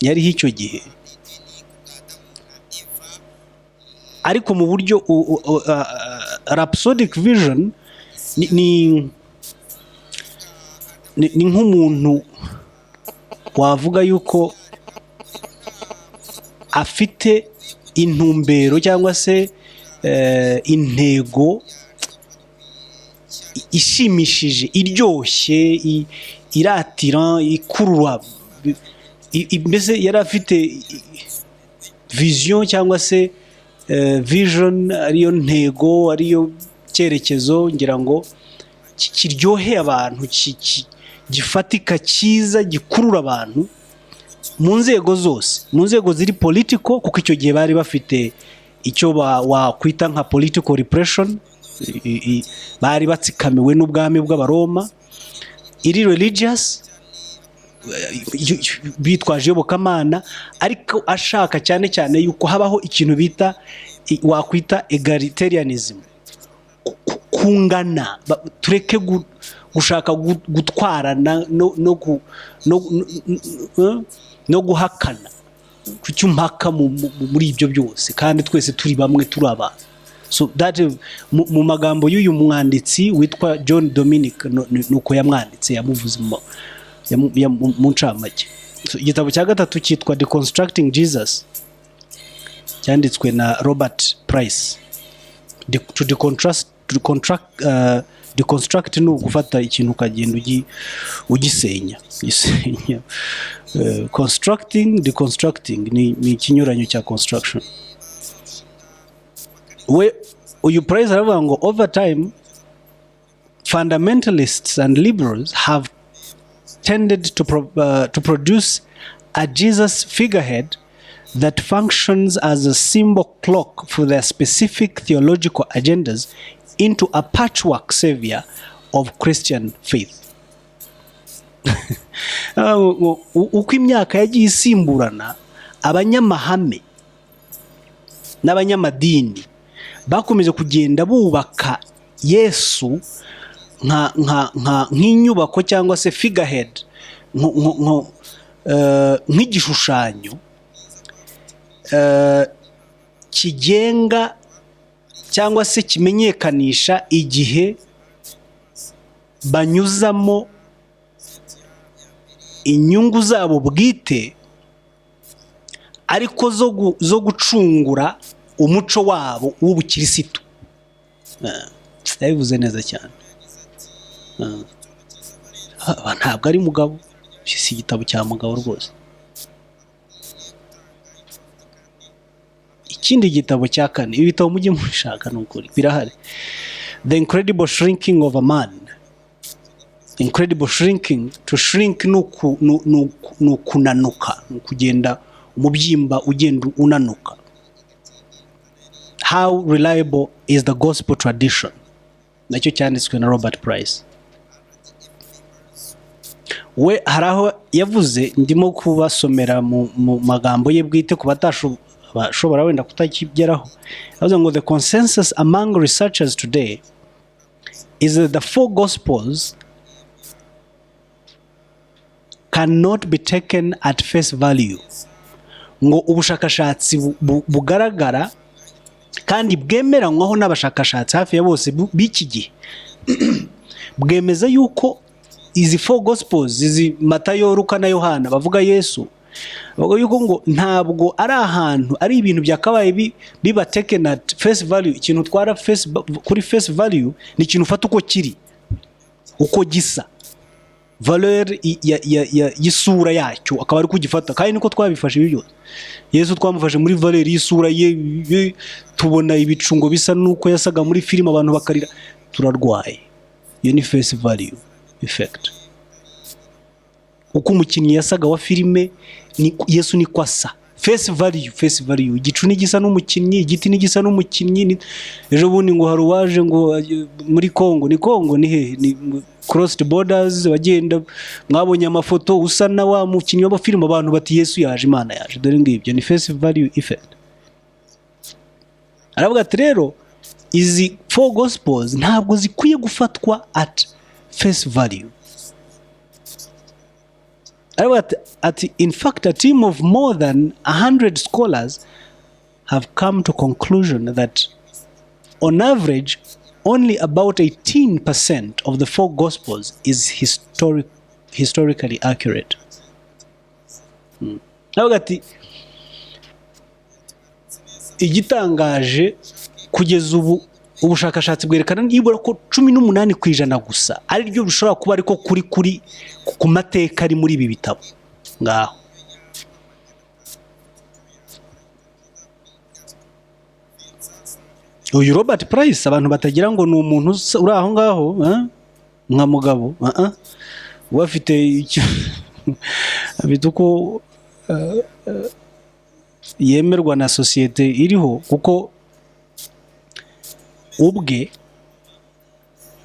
yariho icyo gihe, ariko mu buryo rhapsodic vision ni nk'umuntu wavuga yuko Afite intumbero cyangwa se intego ishimishije, iryoshye, iratira, ikurura. Mbese yari afite vision cyangwa se vision, ariyo ntego, ariyo cyerekezo, ngira ngo kiryoheye abantu, gifatika, cyiza, gikurura abantu mu nzego zose, mu nzego ziri political, kuko icyo gihe bari bafite icyo wakwita nka political repression, bari batsikamiwe n'ubwami bw'Abaroma, iri religious, bitwaje iyobokamana, ariko ashaka cyane cyane yuko habaho ikintu bita, wakwita egalitarianism, kungana, tureke gushaka gutwarana no guhakana, kuki impaka muri ibyo byose kandi twese turi bamwe, turi abantu? So that mu magambo y'uyu mwanditsi witwa John Dominic, nuko yamwanditse, yamuvuze mu ncamake. So, igitabo cya gatatu cyitwa Deconstructing Jesus, cyanditswe na Robert Price. To deconstruct, to deconstruct, deconstruct ni ugufata ikintu ukagenda ugisenya gisenya. Constructing, deconstructing ni ikinyuranyo cya construction. We uyu Price aravuga ngo over time fundamentalists and liberals have tended to produce a Jesus figurehead that functions as a symbol cloak for their specific theological agendas into a patchwork savior of Christian faith. Uko imyaka yagiye isimburana, abanyamahame n'abanyamadini bakomeje kugenda bubaka Yesu nk'inyubako cyangwa se figurehead, nk'igishushanyo kigenga cyangwa se kimenyekanisha igihe banyuzamo inyungu zabo bwite, ariko zo gucungura umuco wabo w'ubukirisitu. Yabivuze neza cyane. Ntabwo ari Mugabo, si igitabo cya Mugabo rwose. Ikindi gitabo cya kane, ibi bitabo mujye mubishaka, ni ukuri birahari: The Incredible Shrinking of a Man. Incredible Shrinking, to shrink ni ukunanuka, ni ukugenda umubyimba ugenda unanuka. How Reliable Is the Gospel Tradition, nacyo cyanditswe na Robert Price. We hari aho yavuze, ndimo kubasomera mu magambo ye bwite ku batashobora wenda kutakigeraho. Yavuze ngo the consensus among researchers today is that the four Gospels cannot be taken at face value. Ngo ubushakashatsi bugaragara kandi bwemeranywaho n'abashakashatsi hafi ya bose b'iki gihe bwemeza yuko izi four Gospels, izi Matayo, Luka na Yohana bavuga Yesu, bavuga yuko ngo ntabwo ari ahantu ari ibintu byakabaye biba taken at face value. Ikintu utwara kuri face value ni ikintu ufata uko kiri, uko gisa, valeur y'isura yacyo, akaba ari kugifata. Kandi niko twabifashe ibi byose. Yesu twamufashe muri valeur y'isura ye, tubona ibicungo bisa n'uko yasaga muri filime, abantu bakarira, turarwaye. Iyo ni face value effect. Uko umukinnyi yasaga wa filime ni Yesu niko asa. Face value, face value. Igicu ntigisa n'umukinnyi, igiti ntigisa n'umukinnyi. Ejo bundi ngo hari uwaje ngo muri Congo, ni Congo, ni hehe, ni crossed borders, bagenda mwabonye amafoto usa na wa mukinnyi w'amafilime, abantu bati Yesu yaje, Imana yaje, dore ngibyo. Ni face value effect. Aravuga ati rero izi four Gospels ntabwo zikwiye gufatwa at face value. Aravuga ati in fact, a team of more than 100 scholars have come to conclusion that on average only about 18% of the four Gospels is historically accurate. Aravuga ati Igitangaje, kugeza ubu ubushakashatsi bwerekana nibura ko 18% gusa ari ryo bishobora kuba, ariko kuri ku mateka ari muri ibi bitabo ngaho. Uyu Robert Price, abantu batagira ngo ni umuntu uri aho ngaho nka mugabo, we afite icyo, afite uko yemerwa na sosiyete iriho, kuko ubwe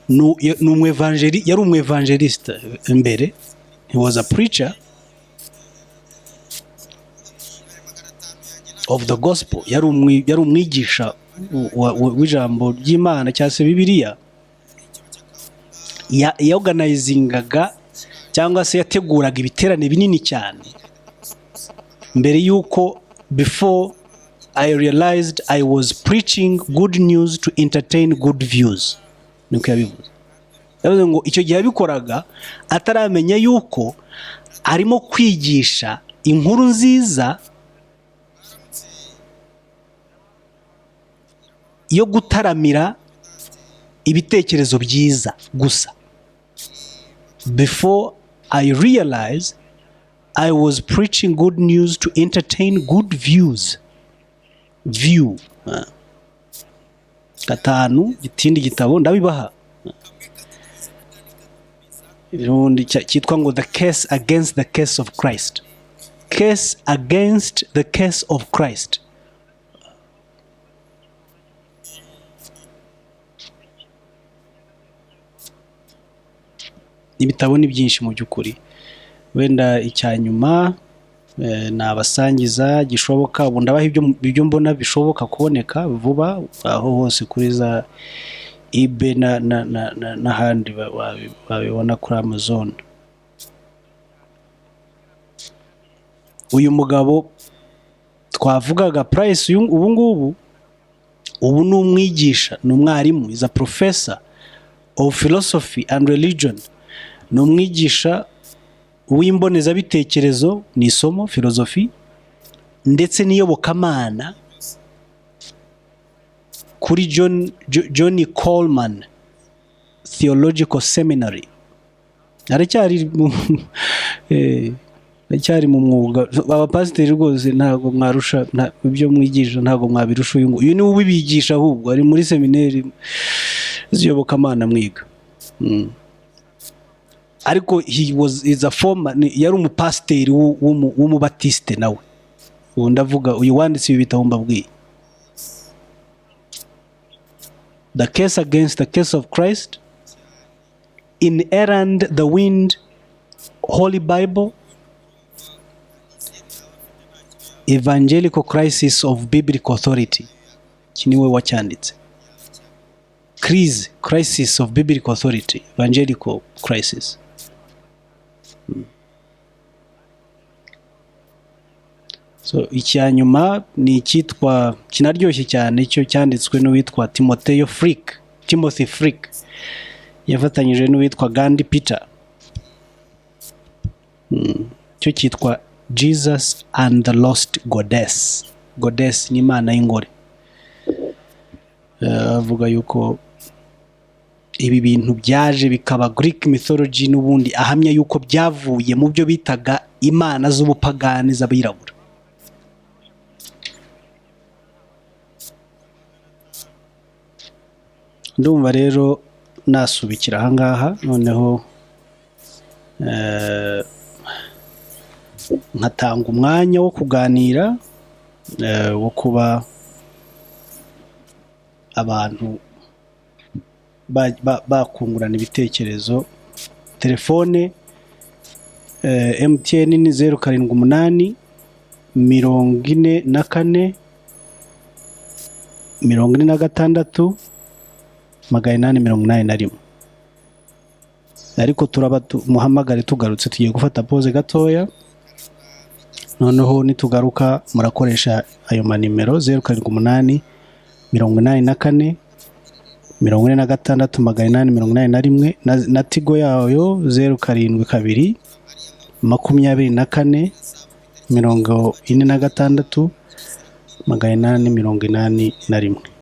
ni yari umwevangeliste mbere. He was a preacher of the gospel, yari umwigisha w'ijambo ry'Imana cyangwa se Bibiliya. Yorganizingaga cyangwa se yateguraga ibiterane binini cyane mbere y'uko. "Before I realized I was preaching good news to entertain good views," niko yabivuze. Yavuze ngo icyo gihe yabikoraga ataramenya yuko arimo kwigisha inkuru nziza yo gutaramira ibitekerezo byiza gusa. "Before I realized I was preaching good news to entertain good views." View. Gatanu, ikindi gitabo ndabibaha. Ubundi cyitwa ngo "The Case Against the Case of Christ". Case Against the Case of Christ. Ibitabo ni byinshi mu by'ukuri. Wenda icya nyuma nabasangiza gishoboka, ubu ndabaha ibyo mbona bishoboka kuboneka vuba aho hose kuri za eBay n'ahandi babibona kuri Amazon. Uyu mugabo twavugaga, Price, uyu ubu ngubu ubu ni umwigisha, ni umwarimu, is a professor of philosophy and religion, ni umwigisha w'imbonezabitekerezo, ni isomo filozofi ndetse n'iyobokamana kuri John Coleman Theological Seminary. Aracyari mu mwuga. Abapasiteri rwose ntabwo mwarusha, ibyo mwigisha ntabwo mwabirusha uyu nguyu. Uyu niwe ubibigisha, ahubwo ari muri seminari z'iyobokamana mwiga. Ariko he was is a former yari umupasiteri w'umubatisite nawe. Ubu ndavuga uyu wanditse ibi bitabo mbabwiye, "The Case Against the Case of Christ", "Inerrant the Wind Holy Bible", "Evangelical Crisis of Biblical Authority". Iki niwe wacyanditse, Crisis of Biblical Authority, Evangelical Crisis. So icya nyuma ni icyitwa, kinaryoshye cyane, cyo cyanditswe n'uwitwa Timoteyo Frick, Timothy Frick, yafatanyije n'uwitwa Gandhi Peter. Cyo cyitwa "Jesus and the Lost Goddess". Goddess ni imana y'ingore. Avuga yuko ibi bintu byaje bikaba Greek mythology n'ubundi, ahamya yuko byavuye mu byo bitaga imana z'ubupagani z'abirabura. Ndumva rero nasubikira ahangaha, noneho nkatanga umwanya wo kuganira, wo kuba abantu bakungurana ibitekerezo. Telefone MTN ni 078446 881. Ariko turaba muhamagare tugarutse. Tugiye gufata pause gatoya, noneho nitugaruka murakoresha ayo manimero: 078446 881 na Tigo yayo 072 24 46. 881.